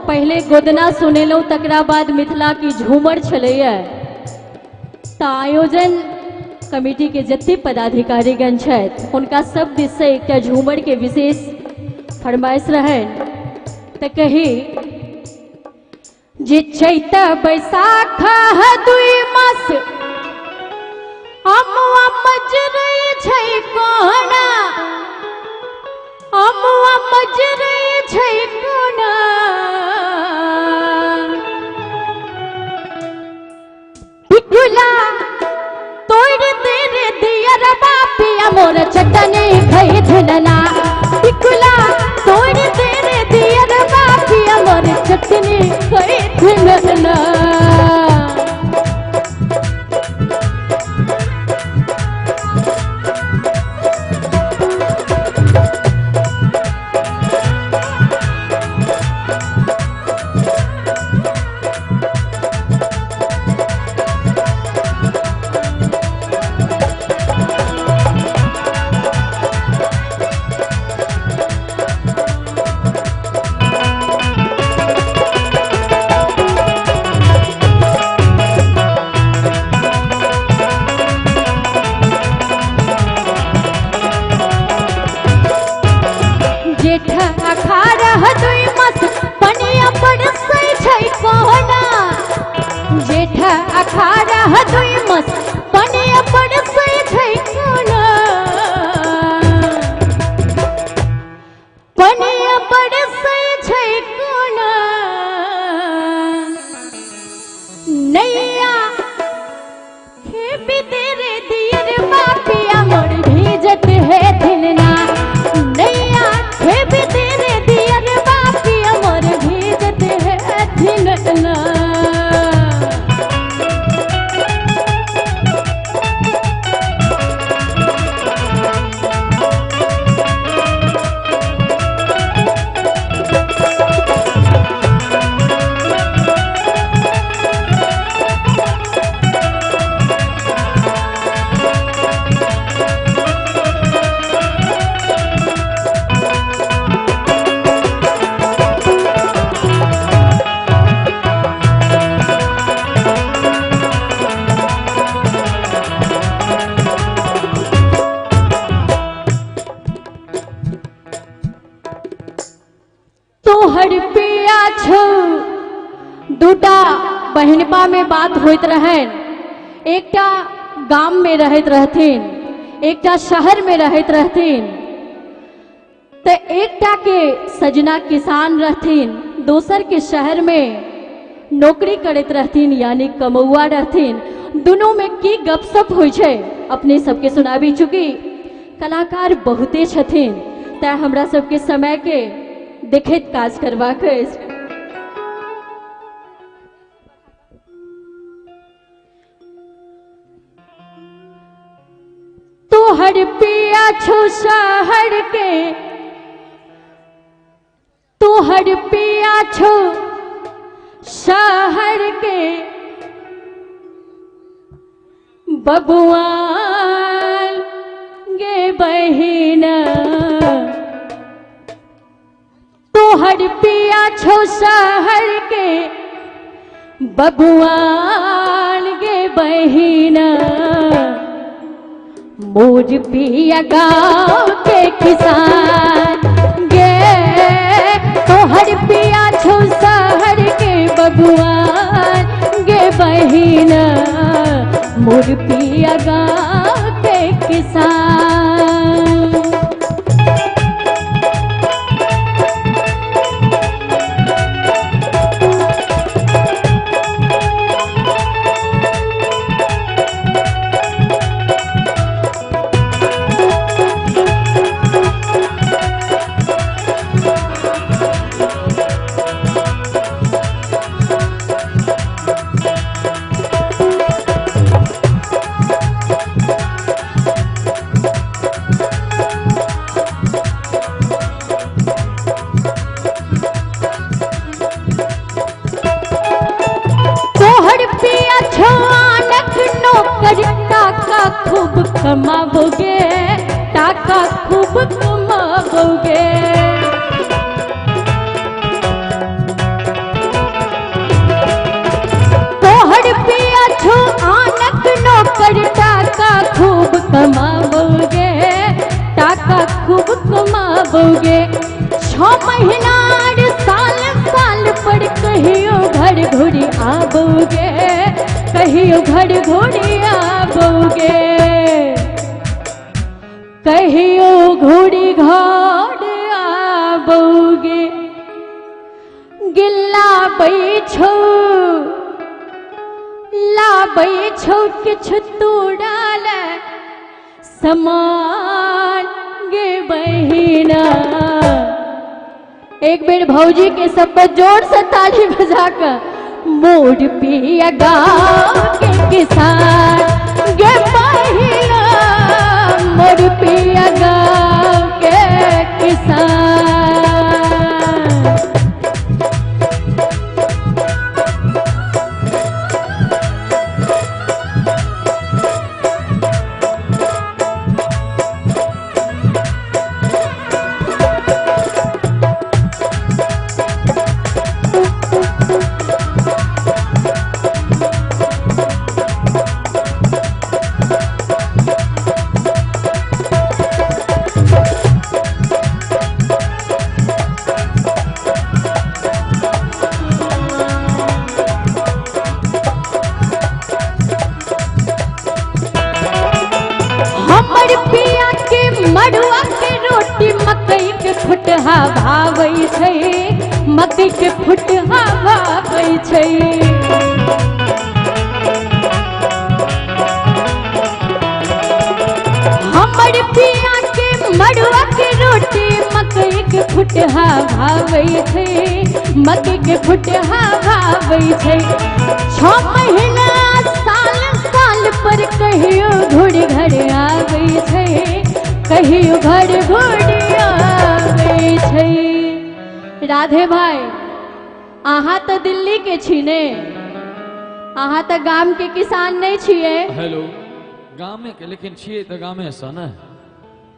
पहिले गोदना सुनेलहुँ, तकरा बाद मिथिला की झूमर छलैया। तऽ आयोजन कमिटी के जते पदाधिकारीगण छथि हुनका सब दिससँ एकटा झूमर के विशेष फरमाइश रहनि। तऽ कही जे चैत बैसाख दुई मास अमुआ मजरै छै कोना, अमुआ मजरै छै कोना, पिकुला तोड़ दे रे दिया रे बापिया मोर चटनी खई झुलना, पिकुला तोड़ दे रे दिया रे बापिया मोर चटनी खई झुलना। जेठ अखाड़ दुई मास पनिया बरसै छै कोना, जेठ अखाड़ दुई मास पनिया बरसै छै कोना, पनिया बरसै छै कोना, नैया खेबी तेरे दियर बापिया मोर भीजत है थिलना, नैया खेबी तेरे दियर बापिया मोर भीजत है थिलना। बहिनपा में बात होइत रहनि, एकटा गाम में रहैत रहथिन, एकटा शहर में रहैत रहथिन, तऽ एकटा के सजना किसान रहथिन, दोसर के शहर में नौकरी करैत रहथिन, यानी कमौआ रहथिन। दुनू में की गपशप होइ छै अपने सबके सुनाबी। चूँकि कलाकार बहुते छथिन तैं हमरा सबके समय के देखैत काज करबाक अछि। तोहर पिया छो शहर के, तोहर पिया छो शहर के, बबुआन गे बहिना। तोहर पिया छो शहर के, बबुआन गे बहिना, मोर पिया गाँव के किसान गे। तोहर पिया छो शहर के बबुआन गे बहिना, मोर पिया गाँव के किसान। तोहर पिया छो आनक नौकर, टाका खूब कमाबोगे, टाका खूब कमाबोगे। तोहर पिया छो आनक नौकर, टाका खूब कमाबोगे, टाका खूब कमाबोगे। 6 महीना साल साल पर कहियो घर घुरी आबोगे, कहियो घर घुरी आबोगे, कहियो घुरी घर आबोगे। गिल्ला बैछो लाबै छौ किछु तोड़ा ले समान गे बहिना। एक बेर भौजी के सब पर जोर से ताली बजा कर, मोर पिया गाँव के किसान गे बहिना, मोर पिया गाँव के किसान। हमर पिया के मड़ुआ के रोटी मकई के फुटहा भावै छै, मकई के फुटहा भावै छै। हमर पिया के मड़ुआ के रोटी मकई के फुटहा भावै छै, मकई के फुटहा भावै छै। 6 महीना साल साल पर कहियो घुर घर आबै छै, कहियो घर घुर आबै छै। राधे भाई, अहाँ तऽ दिल्ली के छी ने, अहाँ तऽ गाम के किसान नहीं छियै। हेलो, गामे के लेकिन छियै तऽ गामे सँ ने,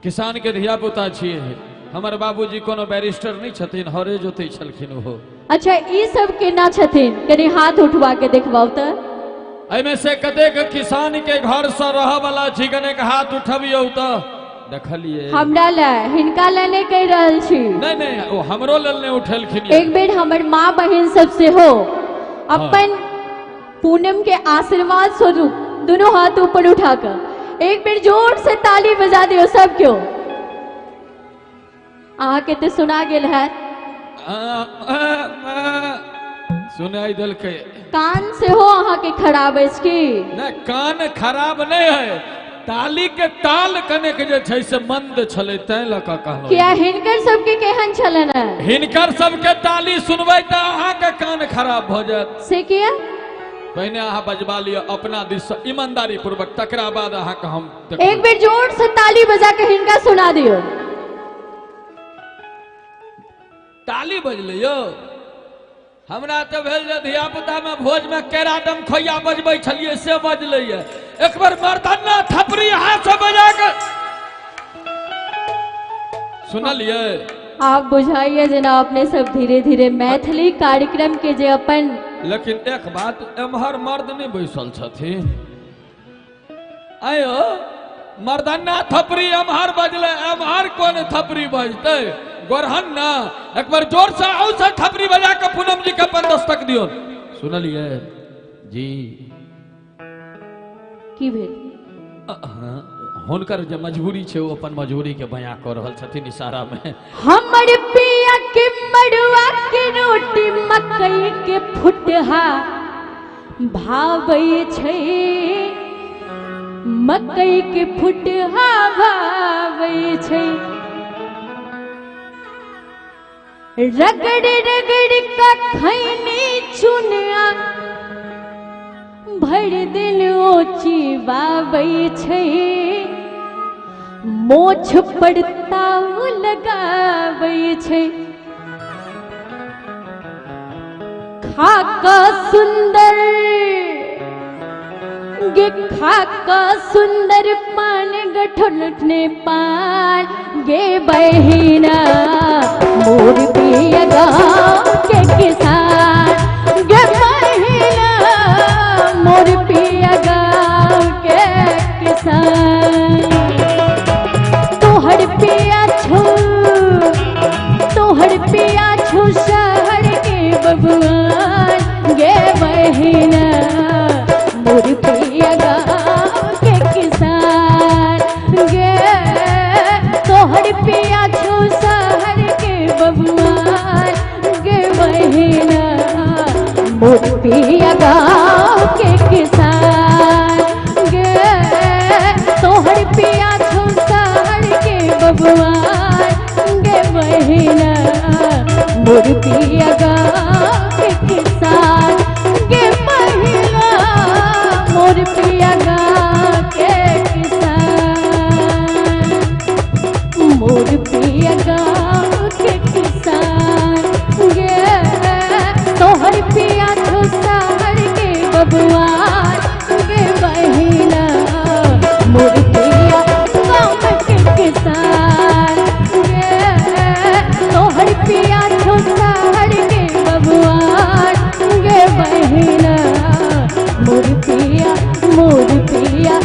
किसान के धिया पुता छियै। हमर बाबूजी कोनो बैरिस्टर नहीं छथिन, हरे जोतै छलखिन ओहो। अच्छा, ई सब केना छथिन, कनि हाथ उठवा के देखबाउ तऽ। एहिमे से कतेक किसान के घर से रहऽ वाला छी, कनेक हाथ उठबियौ तऽ देखलियै। हमरा लए, हिनका लए नहि कहि रहल छी। नहीं नहीं, ओ हमरो लेल नहि उठेलखिन। एक बेर हमर माँ बहिन सब सेहो अपन पूनम के आशीर्वाद स्वरूप दोनों हाथ ऊपर उठाकर एक बेर जोर से ताली बजा दियो सब क्यों। अहाँके तऽ सुना गेल है। सुनाई देलकै। कान सेहो अहाँके खराब अछि की? नहि, कान खराब नहि है, ताली के ताल कनेक जे छै से मंद छलै तैं लऽ कऽ कहलहुँ। किया हिनकर सबके केहन छलनि हेँ? हिनकर सबके ताली सुनबै तऽ अहाँके कान खराब भऽ जायत। से किया? पहिने अहाँ बजबा लिअ अपना दिस से ईमानदारी पूर्वक, तकरा बाद अहाँके हम देखबै। एक बेर जोर से ताली बजा के हिनका सुना दियौ। ताली बजलै यौ। हमरा तऽ भेल जे धियापुतामे भोजमे केरा दम खोइया बजबै छलियै से बजलै ये। एक बेर मर्दाना थपड़ी हाथ से बजा के सुनलियै। आप बुझाइए जेना अपने सब धीरे धीरे मैथिली कार्यक्रम के जे अपन। लेकिन एक बात, एम्हर मर्द नहि बैसल छथिन। आयो मर्दाना थपड़ी एम्हर बजलै, एम्हर कोन थपड़ी बजतै? गोरहन ना एक बार जोर से औ से थपड़ी बजा के पूनम जी के अपन दस्तक दियौ। सुनलियै जी? की भेल? हुनकर जे मजबूरी छै ओ अपन मजबूरी के बयां कऽ रहल छथिन इशारा में। हमर पिया के मड़ुआ के रोटी मकई के फुटहा भाबै छै, मकई के फुटहा भाबै छै। रगड़ रगड़ का खैनी चुनिया भरि दिन ओ चिबाबै छै, मोछ पर ताव लगाबै छै। खा कऽ सुंदर गे, खा कऽ सुंदर पान गठन पान गे बहिना, मोर पिया गाँव के किसान गे बहिना, मोर पिया गाँव के किसान। तोहर पिया छो, तोहर पिया छो शहर के बबुआन गे बहिना, मोर पिया गाँव के किसान गे, तोहर पिया छो शहर के बबुआन गे बहिना, मोर पिया गाँव के किसान गे, तोहर पिया छो शहर के बबुआन गे बहिना, मोर पिया गाँव के किसान गे बहिना, मोर पिया गाँव के किसान, मोर पिया गाँव के किसान गे, तोहर पिया छो शहर के बबुआन गे बहिना, मोर पिया गाँव के किसान गे, तोहर पिया छो शहर के बबुआन गे बहिना, मोर पिया, मोर पिया,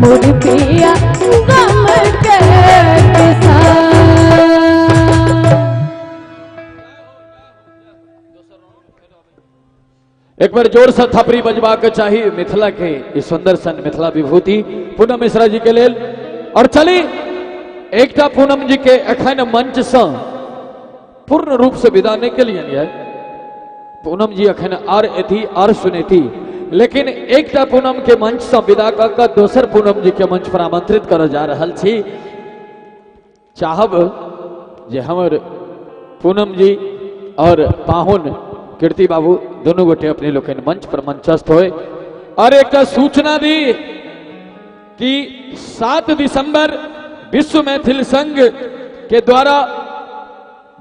मोर पिया गाँव के किसान। एक बार जोर से थपड़ी बजबा के चाही मिथिला के ई सुंदर सन मिथिला विभूति पूनम मिश्रा जी के लेल। और चली एकटा पूनम जी के एखन मंच से पूर्ण रूप से विदा नहीं के लिए। पूनम जी एखन आर एथी आर सुनेती, लेकिन एकटा पूनम के मंच से विदा कऽ के दोसर पूनम जी के मंच पर आमंत्रित करऽ जा रहल छी। चाहब जे हमर पूनम जी और पाहुन कीर्ति बाबू दोनों गोटे अपने लोकनि मंच पर मंचस्थ होए। और एकटा सूचना दी कि 7 दिसंबर विश्व मैथिल संघ के द्वारा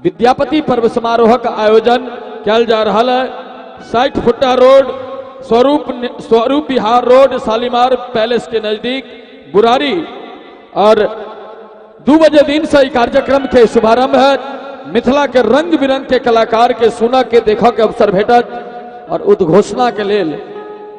विद्यापति पर्व समारोह का आयोजन कयल जा रहा है। 60 फुटा road, Swaroop Vihar road, Shalimar palace के नजदीक बुरारी। और 2 बजे दिन से कार्यक्रम के शुभारंभ है। मिथिला के रंग बिरंग के कलाकार के सुना के देखा के अवसर भेटत। और उद्घोषणा के लेल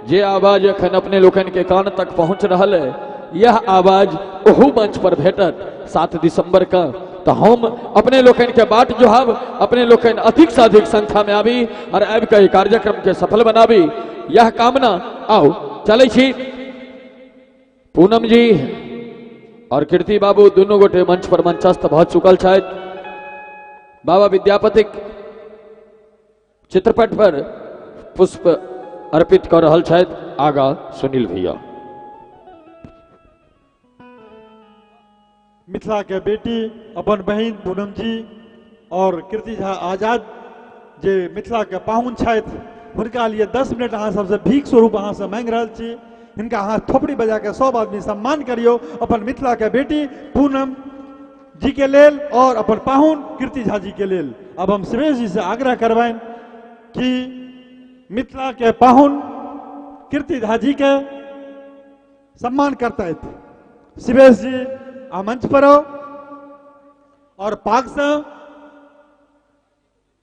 जे आवाज एखन अपने लोकनि के कान तक पहुंच रहा है, यह आवाज ओहू मंच पर भेटत 7 दिसंबर का। तो हम अपने लोकनि के बाट जोहब, अपने लोकनि अधिक से अधिक संख्या में आबी और आबि के कार्यक्रम के सफल बनाबी। यह कामना। आओ चलै छी, पूनम जी और कीर्ति बाबू दुनू गोटे मंच पर मंचस्थ भऽ चुकल छथि। बाबा विद्यापतिक चित्रपट पर पुष्प अर्पित कऽ रहल छथि। आगा सुनील भैया। मिथिला के बेटी अपन बहिन पूनम जी और कीर्ति झा आजाद जे मिथिला के पाहुन छथि, हुनका लिए 10 मिनट अहाँ सबसे भीख स्वरूप अहाँ से मांगि रहल छी। हिनका अहाँ थोपड़ी बजा के सब आदमी सम्मान करियौ अपन मिथिला के बेटी पूनम जी के लेल और अपन पाहुन कीर्ति झा जी के लेल। अब हम शिवेश जी से आग्रह करबनि कि मिथिला के पाहुन कीर्ति झा जी के सम्मान करतथि। शिवेश जी आ मंच पर आओ और पाग से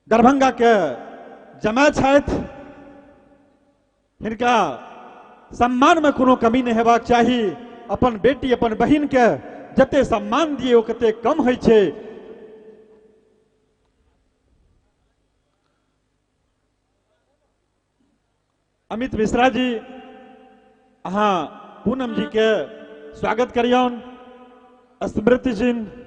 दरभंगा के जमा छथि, हिनका सम्मान में कोनो कमी नहीं हेबाक चाही। अपन बेटी अपन बहिन के जते सम्मान दिए ओ कते कम होइ छै। अमित मिश्रा जी अहाँ पूनम जी के स्वागत करियौन। स्मृति चिन्ह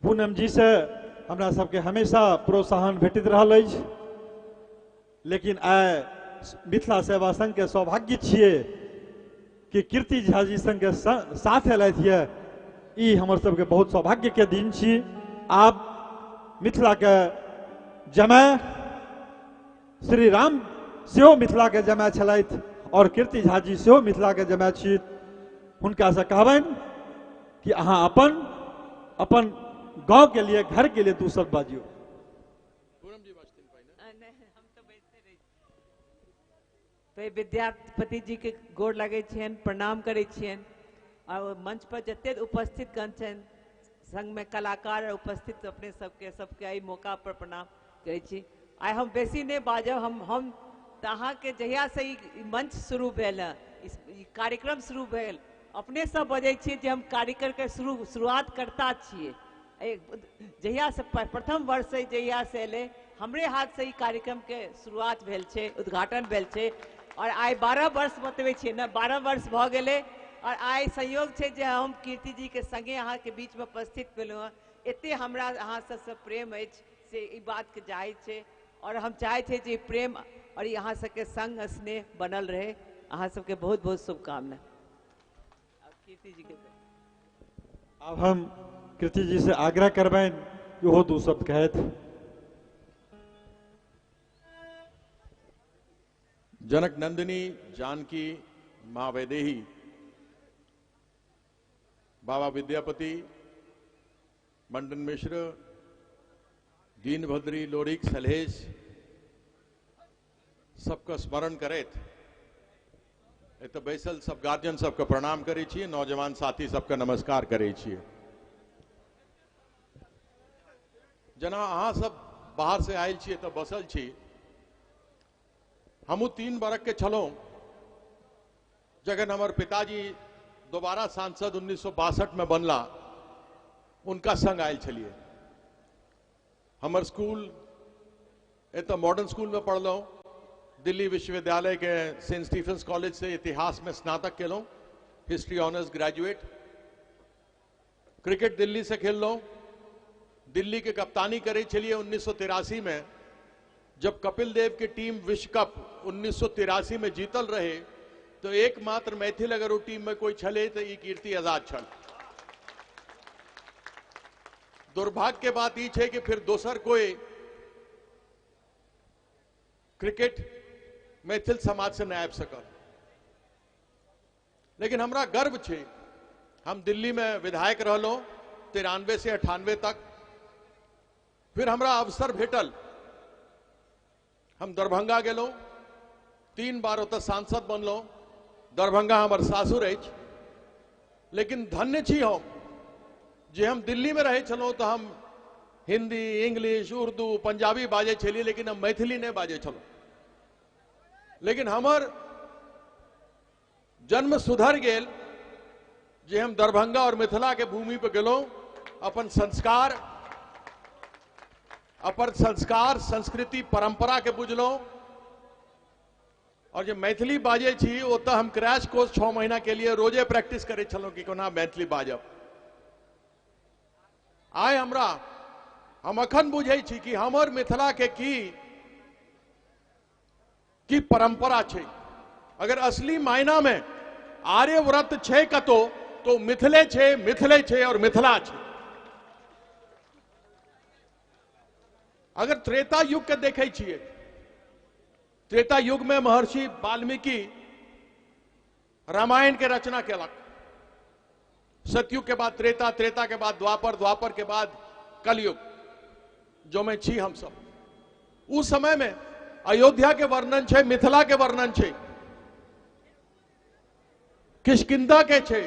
पूनम जी से हमरा सबके हमेशा प्रोत्साहन भेटित रहल अछि, लेकिन आइ मिथिला सेवा संघ के सौभाग्य छियै कि कीर्ति झा जी संग के साथ एलथि ये, ई हमर सबके बहुत सौभाग्य के दिन छी। आब मिथिला के जमाय श्री राम सेहो मिथिला के जमाय छलथि और कीर्ति झा जी सेहो मिथिला के जमाय छी। हुनका से कहबनि कि अहाँ अपन अपन गांव के लिए, घर के लिए दू शब्द बाजियौ। तो विद्यापति जी के गोर लगे छियनि, प्रणाम करै छियनि और मंच पर जते उपस्थित गण छनि, संग में कलाकार उपस्थित अपने सबके सबके एहि मौका पर प्रणाम करै छी। आइ हम बेसी नहि बाजब। हम तऽ अहाँके जहिया से ई मंच शुरू भेल हँ, ई कार्यक्रम शुरू भेल, अपने सब बजै छियै जे हम कार्यक्रम के शुरुआत करता छियै। जहिया से प्रथम वर्ष से जहिया से एलै, हमरे हाथ से ई कार्यक्रम के शुरुआत भेल छै, उद्घाटन भेल छै और आइ 12 वर्ष बतबै छियै ने, 12 वर्ष भऽ गेलै और आइ संयोग छै जे हम कीर्ति जी के संगे अहाँके बीचमे उपस्थित भेलहुँ हँ। एते हमरा अहाँ सबसँ प्रेम अछि से ई बातके जाहिर छै और हम चाहै छियै जे ई प्रेम और ई अहाँ सबके संग स्नेह बनल रहै। अहाँ सबके बहुत बहुत शुभकामना। आब कीर्ति जी के। अब हम कीर्ति जी से आग्रह करबनि कि ओहो दू शब्द कहथि। जनक नंदिनी जानकी माँ वैदेही, बाबा विद्यापति, मंडन मिश्र, दीनभद्री, लोरिक, सलहेश सबका स्मरण करैत एतऽ बैसल सब गार्जियन सबके प्रणाम करै छी, नौजवान साथी सबके नमस्कार करै छी। जेना अहाँ सब बाहर से आयल छी, एतऽ बसल छी, हमहूँ 3 बरख के छलहुँ जखन हमर पिताजी दोबारा सांसद 1962 में बनला, उनका संग आयल छलियै। हमर स्कूल एतऽ मॉडर्न स्कूल में पढ़लहुँ, दिल्ली विश्वविद्यालय के सेंट स्टीफेंस कॉलेज से इतिहास में स्नातक केलहुँ, history honours graduate. Cricket Delhi से खेललहुँ, दिल्ली के कप्तानी करै छलियै 1983 में, जब कपिल देव की टीम विश्व कप 1983 में जीतल रहे तो एकमात्र मैथिल अगर वो टीम में कोई छले तो ई कीर्ति आजाद छल। दुर्भाग्य के बात ई छै कि फिर दोसर कोई क्रिकेट मैथिल समाज से नहीं आबि सकल, लेकिन हमरा गर्व छै हम दिल्ली में विधायक रहलहुँ 93 से 98 तक। फिर हमरा अवसर भेटल, हम दरभंगा गेलहुँ, 3 बार ओतऽ सांसद बनलहुँ। दरभंगा हमर सासुर अछि, लेकिन धन्य छी हम जे हम दिल्ली में रहै छलहुँ तऽ हम हिंदी, इंग्लिश, उर्दू, पंजाबी बाजै छलियै, लेकिन हम मैथिली नहि बाजै छलहुँ। लेकिन हमर जन्म सुधर गेल जे हम दरभंगा और मिथिला के भूमि पर गेलहुँ, अपन संस्कार संस्कृति परंपरा के बुझलहुँ। और जे मैथिली बाजै छी ओतऽ हम क्रैश कोर्स 6 महीना के लिए रोजे प्रैक्टिस करै छलहुँ कि कोना मैथिली बाजब। आइ हम अखन बुझै छी कि हमर मिथिला के की की परंपरा छै। अगर असली मायना में आर्यव्रत छै कतो तो मिथिले छै, मिथिले छै और मिथिला छै। अगर त्रेता युग के देखै छियै, त्रेता युग में महर्षि वाल्मीकि रामायण के रचना केलक। सतयुग के बाद त्रेता, त्रेता के बाद द्वापर, द्वापर के बाद कलयुग, जो में छी हम सब। उस समय में अयोध्या के वर्णन छै, मिथिला के वर्णन छै, किष्किंधा के छै,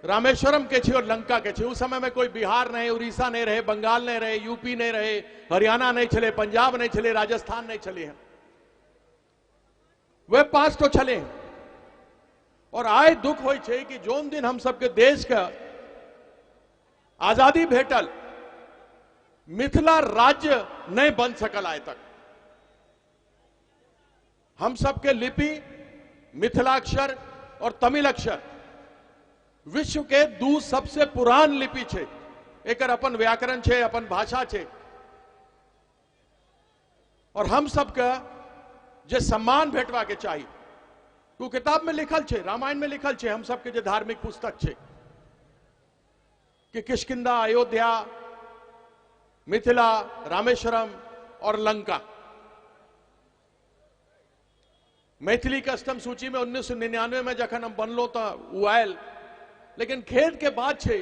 रामेश्वरम के छै और लंका के छै। उस समय में कोई बिहार नहीं, उड़ीसा नहीं रहे, बंगाल नहीं रहे, यूपी नहीं रहे, हरियाणा नहीं छले, पंजाब नहीं छले, राजस्थान नहीं छले हैं, वे 5 तो छले हैं। और आए दुख होई छै कि जोन दिन हम सबके देश के आजादी भेटल, मिथिला राज्य नहीं बन सकल आय तक। हम सबके लिपि मिथिलाक्षर और तमिल अक्षर विश्व के 2 सबसे पुरान लिपि छै। एकर अपन व्याकरण छै, अपन भाषा छै। और हम सबके जे सम्मान भेटवा के चाही, ओ किताब में लिखल छै, रामायण में लिखल छै, हम सबके जे धार्मिक पुस्तक छै कि किष्किंधा, अयोध्या, मिथिला, रामेश्वरम और लंका। मैथिली के अष्टम सूची में 1999 में जखन हम बनलो तो उ आयल। लेकिन खेद के बात छै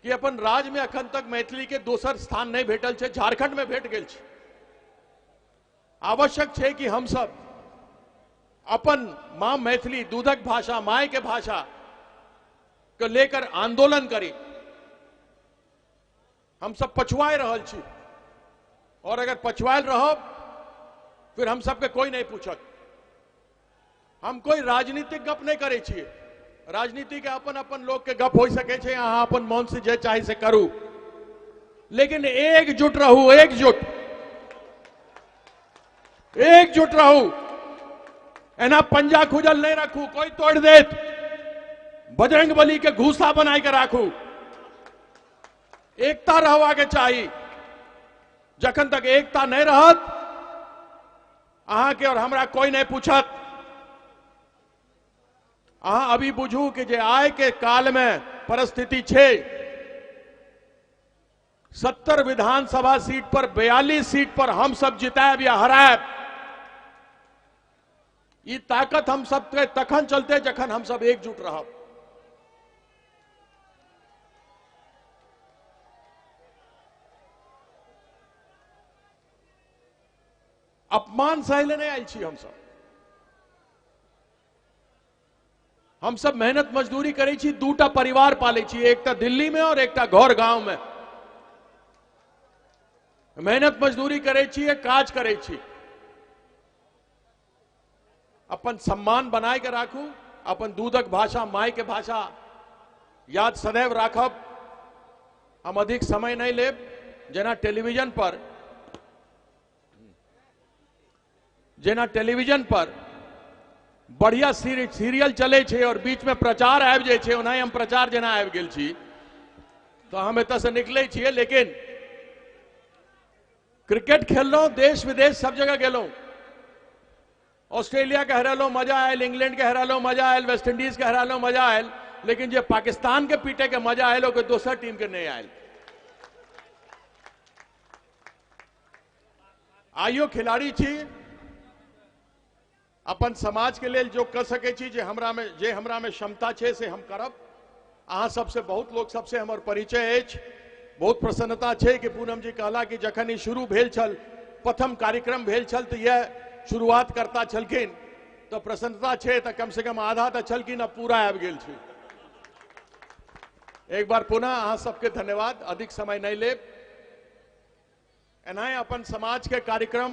कि अपन राज्य में अखन तक मैथिली के दोसर स्थान नहीं भेटल छै, झारखंड में भेट गेल छै। आवश्यक छै कि हम सब अपन मां मैथिली, दूधक भाषा, my के भाषा के लेकर आंदोलन करी। हम सब पछुआए रहल छी और अगर पछुआल रहब फिर हम सबके कोई नहीं पूछत। हम कोई राजनीतिक गप नहीं करै छियै, राजनीति के अपन अपन लोग के गप हो सके छै, अहाँ अपन मन से जे चाहे से करू, लेकिन एकजुट रहू, एकजुट, एकजुट रहू। एना पंजा खुजल नहीं रखू, कोई तोड़ देत। बजरंग बली के घूसा बनाई के राखू। एकता रहवा के चाही। जखन तक एकता नहीं रहत अहां के और हमरा कोई नहीं पूछत। अहां अभी बुझू कि जे आय के काल में परिस्थिति छे, 70 विधानसभा सीट पर 42 सीट पर हम सब जितायब या हरायब। ई ताकत हम सब के तखन चलते जखन हम सब एकजुट रहब। अपमान सहले नहीं आयल छी हम सब। हम सब मेहनत मजदूरी करै छी, 2टा परिवार पालै छी, एकटा दिल्ली में और एकटा घर गांव में। मेहनत मजदूरी करै छी, काज करै छी। अपन सम्मान बनाए के राखू, अपन दूधक भाषा, my के भाषा याद सदैव राखब। हम अधिक समय नहीं लेब। जेना टेलीविजन पर बढ़िया सीरियल चले छै और बीच में प्रचार आबि जाइ छै, ओनाही हम प्रचार जेना आबि गेल छी तो हम एतऽ से निकलै छियै। लेकिन क्रिकेट खेललहुँ, देश विदेश सब जगह गेलहुँ। ऑस्ट्रेलिया के हरेलहुँ, मजा आयल, इंग्लैंड के हरेलहुँ, मजा आयल, वेस्ट इंडीज के हरेलहुँ, मजा आयल। लेकिन जे पाकिस्तान के पीटे के मजा आयल ओकर दोसर टीम के नहीं आयल। आइयो खिलाड़ी छी, अपन समाज के लेल जो कर सकै छी, जे हमरा में क्षमता छै से हम करब। अहाँ सबसे बहुत लोग सबसे हमर परिचय अछि। बहुत प्रसन्नता छै कि पूनम जी कहला कि जखन ई शुरू भेल छल, प्रथम कार्यक्रम भेल छल, तो यह शुरुआत करता छलखिन, तो प्रसन्नता छै। तो कम से कम आधा तो छलखिन, अब पूरा आबि गेल छै। एक बार पुनः अहाँ सबके धन्यवाद। अधिक समय नहीं लेब। एनाहे अपन समाज के कार्यक्रम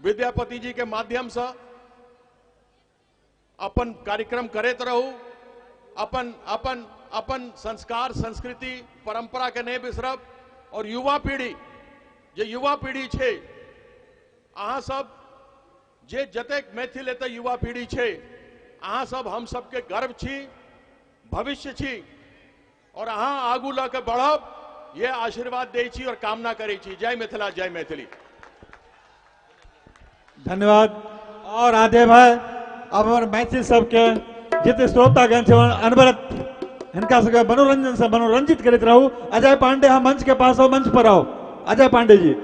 विद्यापति जी के माध्यम से अपन कार्यक्रम करैत रहू। अपन अपन अपन संस्कार संस्कृति परंपरा के नहीं बिसरब। और युवा पीढ़ी जे युवा पीढ़ी छे, अहाँ सब जे जतेक मैथिल एतऽ युवा पीढ़ी छे, अहाँ सब हम सबके गर्व छी, भविष्य छी और अहाँ आगू लऽ के बढ़ब, ये आशीर्वाद दै छी और कामना करै छी। जय मिथिला, जय मैथिली। धन्यवाद। और आधे भाई अब हमर मैथिल सबके जते श्रोतागण छै अनवरत हिनका सबके मनोरंजन से मनोरंजित करैत रहू। अजय पांडे, हम मंच के पास आओ, मंच पर आओ अजय पांडे जी।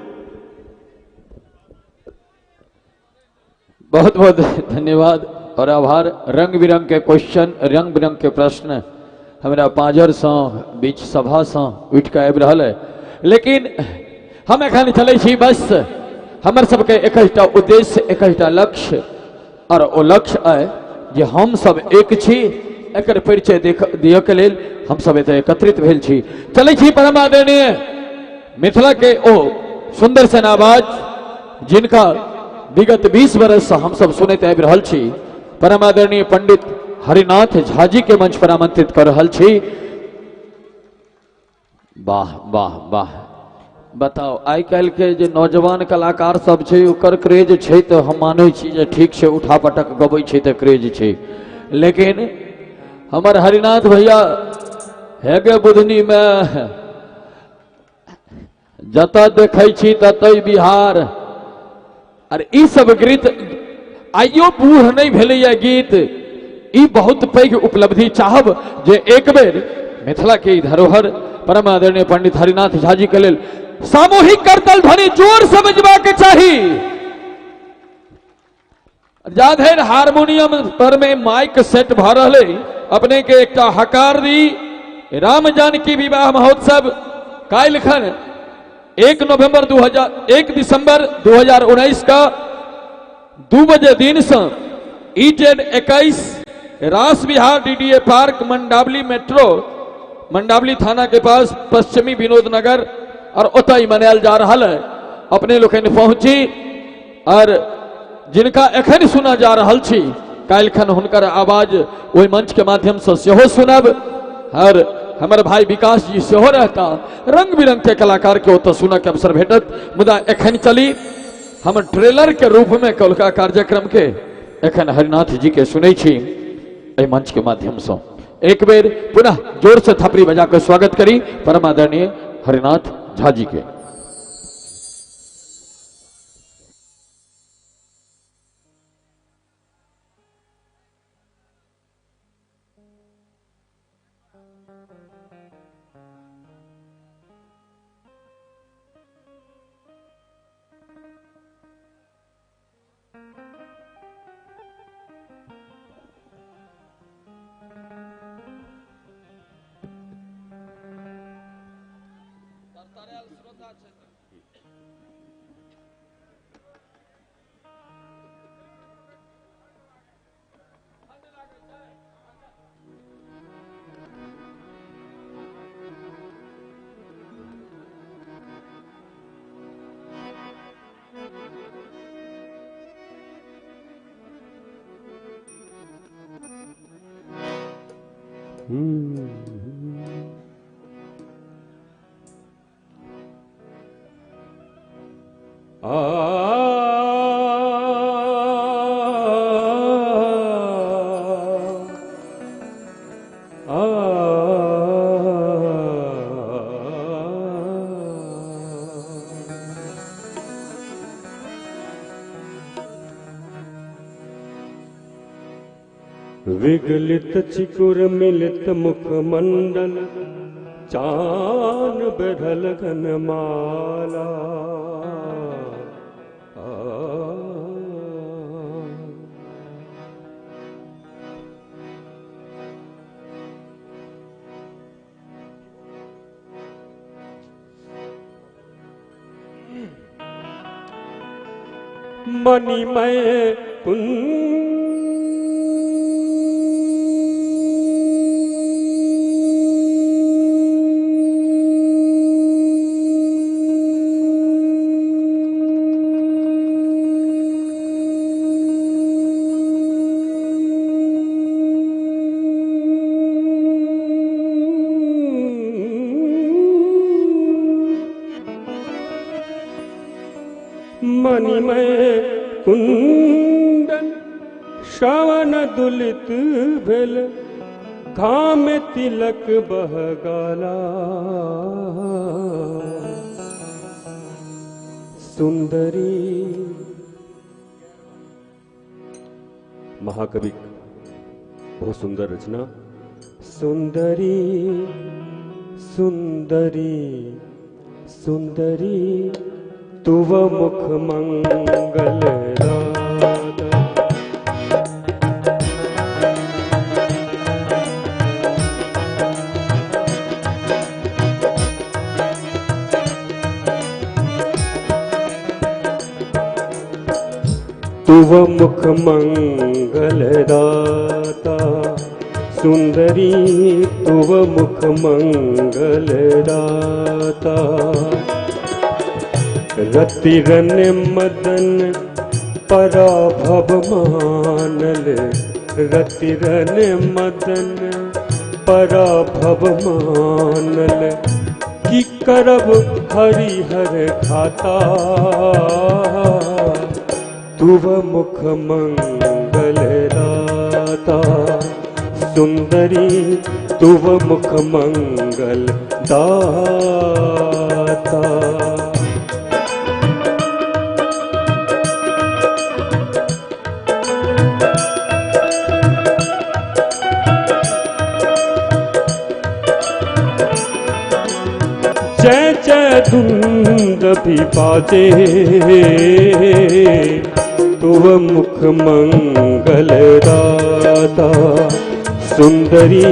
बहुत बहुत धन्यवाद और आभार। रंग बिरंग के क्वेश्चन, रंग बिरंग के प्रश्न हमरा पाँजर सँ बीच सभा सँ उठि कऽ आबि रहल है, लेकिन हम एखन चलै छी। बस हमर सबके एकटा उद्देश्य, एकटा लक्ष्य, और ओ लक्ष्य अइ जे हम सब एक छी, एकर परिचय दिअ के लेल हम सब एतऽ एकत्रित भेल छी। चलै छी परम आदरणीय मिथिला के ओ सुंदर सन आवाज जिनका विगत 20 वर्ष से हम सब सुनैत आबि रहल छी, परम आदरणीय पंडित हरिनाथ झा जी के मंच पर आमंत्रित कर रहल छी। वाह वाह वाह। बताओ, आइ काल्हि के जे नौजवान कलाकार सब छै ओकर क्रेज छै तऽ हम मानै छी जे ठीक छै, उठा पटक गबै छै तऽ क्रेज छै, लेकिन हमर हरिनाथ भैया हेगे बुधनी में जतऽ देखै छी ततै बिहार, और ई सब गीत आइयो बूढ़ नहीं भेलैया गीत, ई बहुत पैघ उपलब्धि। चाहब जे एक बेर मिथिला के ई धरोहर परम आदरणीय पंडित हरिनाथ झा जी के लेल सामूहिक करतल ध्वनि जोर से बजबा के चाही। जाधरि हारमोनियम पर में माइक सेट भ रहलै, अपने के एकटा हकार दी। राम जानकी विवाह महोत्सव काल्हि खन 1 नवंबर 2001 दिसंबर 2019 का 2 बजे दिन से EZ 21 Ras Vihar DDA park Mandawali metro Mandawali थाना के पास पश्चिमी विनोद नगर और ओतय मनायल जा रहा है। अपने लोकनि पहुंची और जिनका एखन सुना जा रहा छी काल्हि खन हुनकर आवाज ओहि मंच के माध्यम से सेहो सुनब। और हमर भाई विकास जी सेहो रहता, रंग बिरंग के कलाकार के ओतऽ सुनऽ के अवसर भेटत। मुदा एखन चली हम ट्रेलर के रूप में कौलका कार्यक्रम के एखन हरिनाथ जी के सुनै छी एहि मंच के माध्यम से। एक बेर पुनः जोर से थपड़ी बजा के स्वागत करी परम आदरणीय हरिनाथ झा जी के। विगलित चिकुर मिलित मुखमंडल चान बेधल घनमाला। मणिमय मणिमय कुंडल श्रवण दुलित भेल घाम तिलक बहगाला। सुंदरी महाकवि बहुत सुंदर रचना। सुंदरी सुंदरी सुंदरी तुव मुख मंगल राधा। तुव मुख मंगल दाता सुंदरी तुव मुख मंगल दाता। रतिरन मदन पराभव मानल रतिरन मदन पराभव मानल की करब हरिहर खाता। तुव मुख मंगल दाता सुंदरी तुव मुख मंगल दाता। जय जय धुंध भी बाजे तुव मुख मंगल दाता सुंदरी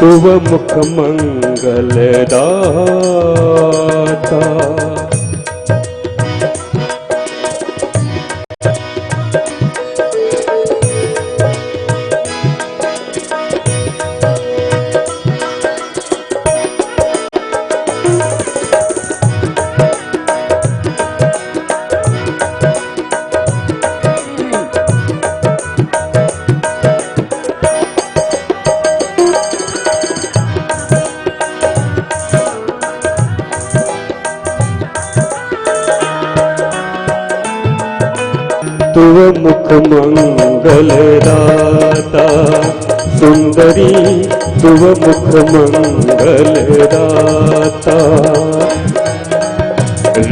तुव मुख मंगल दाता। तुव मुख मंगल दाता सुंदरी तुव मुख मंगल दाता।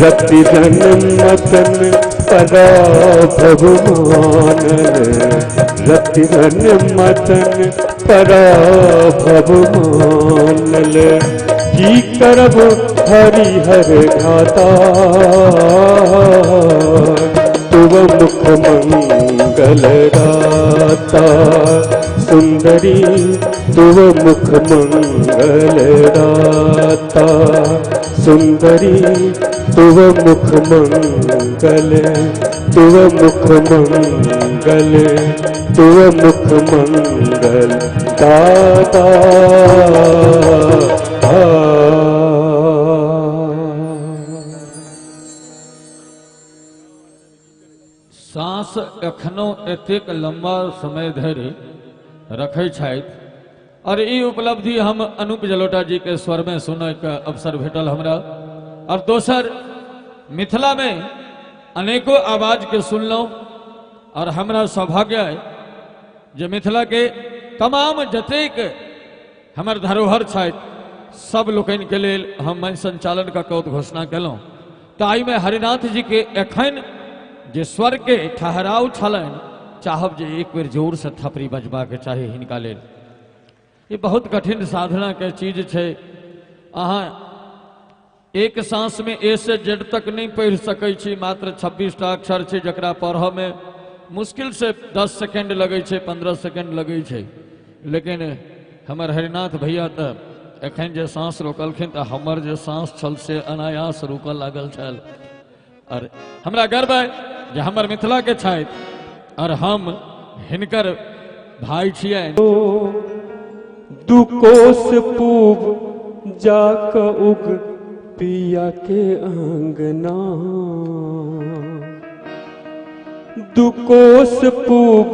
रतिरन मदन पराभव मानल रतिरन मदन पराभव मानल की करब हरिहर घाता। तुव मुख मंगल दाता सुंदरी तुव मुख मंगल दाता सुंदरी तुव मुख मंगल तुव मुख मंगल तुव मुख मंगल दाता। सांस एखनो एतेक लंबा समय धरि रखै छथि और ई उपलब्धि हम अनूप जलोटा जी के स्वर में सुनय के अवसर भेटल हमरा। और दोसर मिथिला में अनेकों आवाज के सुनलहुँ और हमरा सौभाग्य है जे मिथिला के तमाम जतेक हमर धरोहर छथि सब लोकनि के लेल हम मंच संचालन का उद्घोषणा केलहुँ। ताहिमे हरिनाथ जी के एखन जे स्वर के ठहराव छलनि चाहब जे एक बेर जोर से थपड़ी बजबाक चाही हिनका लेल। ये बहुत कठिन साधना के चीज छै। अहाँ एक सांस में ए से जेड तक नहीं पढ़ि सकै छी, मात्र 26 टा अक्षर छै जकरा पढ़ऽ में मुश्किल से 10 सेकेंड लगै छै, 15 सेकेंड लगै छै। लेकिन हमर हरिनाथ भैया तऽ एखन जे सांस रोकलखिन तऽ हमर जे सांस छल से अनायास रुकऽ लागल छल। और हमरा गर्व है जे हमर मिथिला के छथि और हम हिनकर भाई छियनि। दू कोस पूब जाक उग पिया के अंगना, दू कोस पूब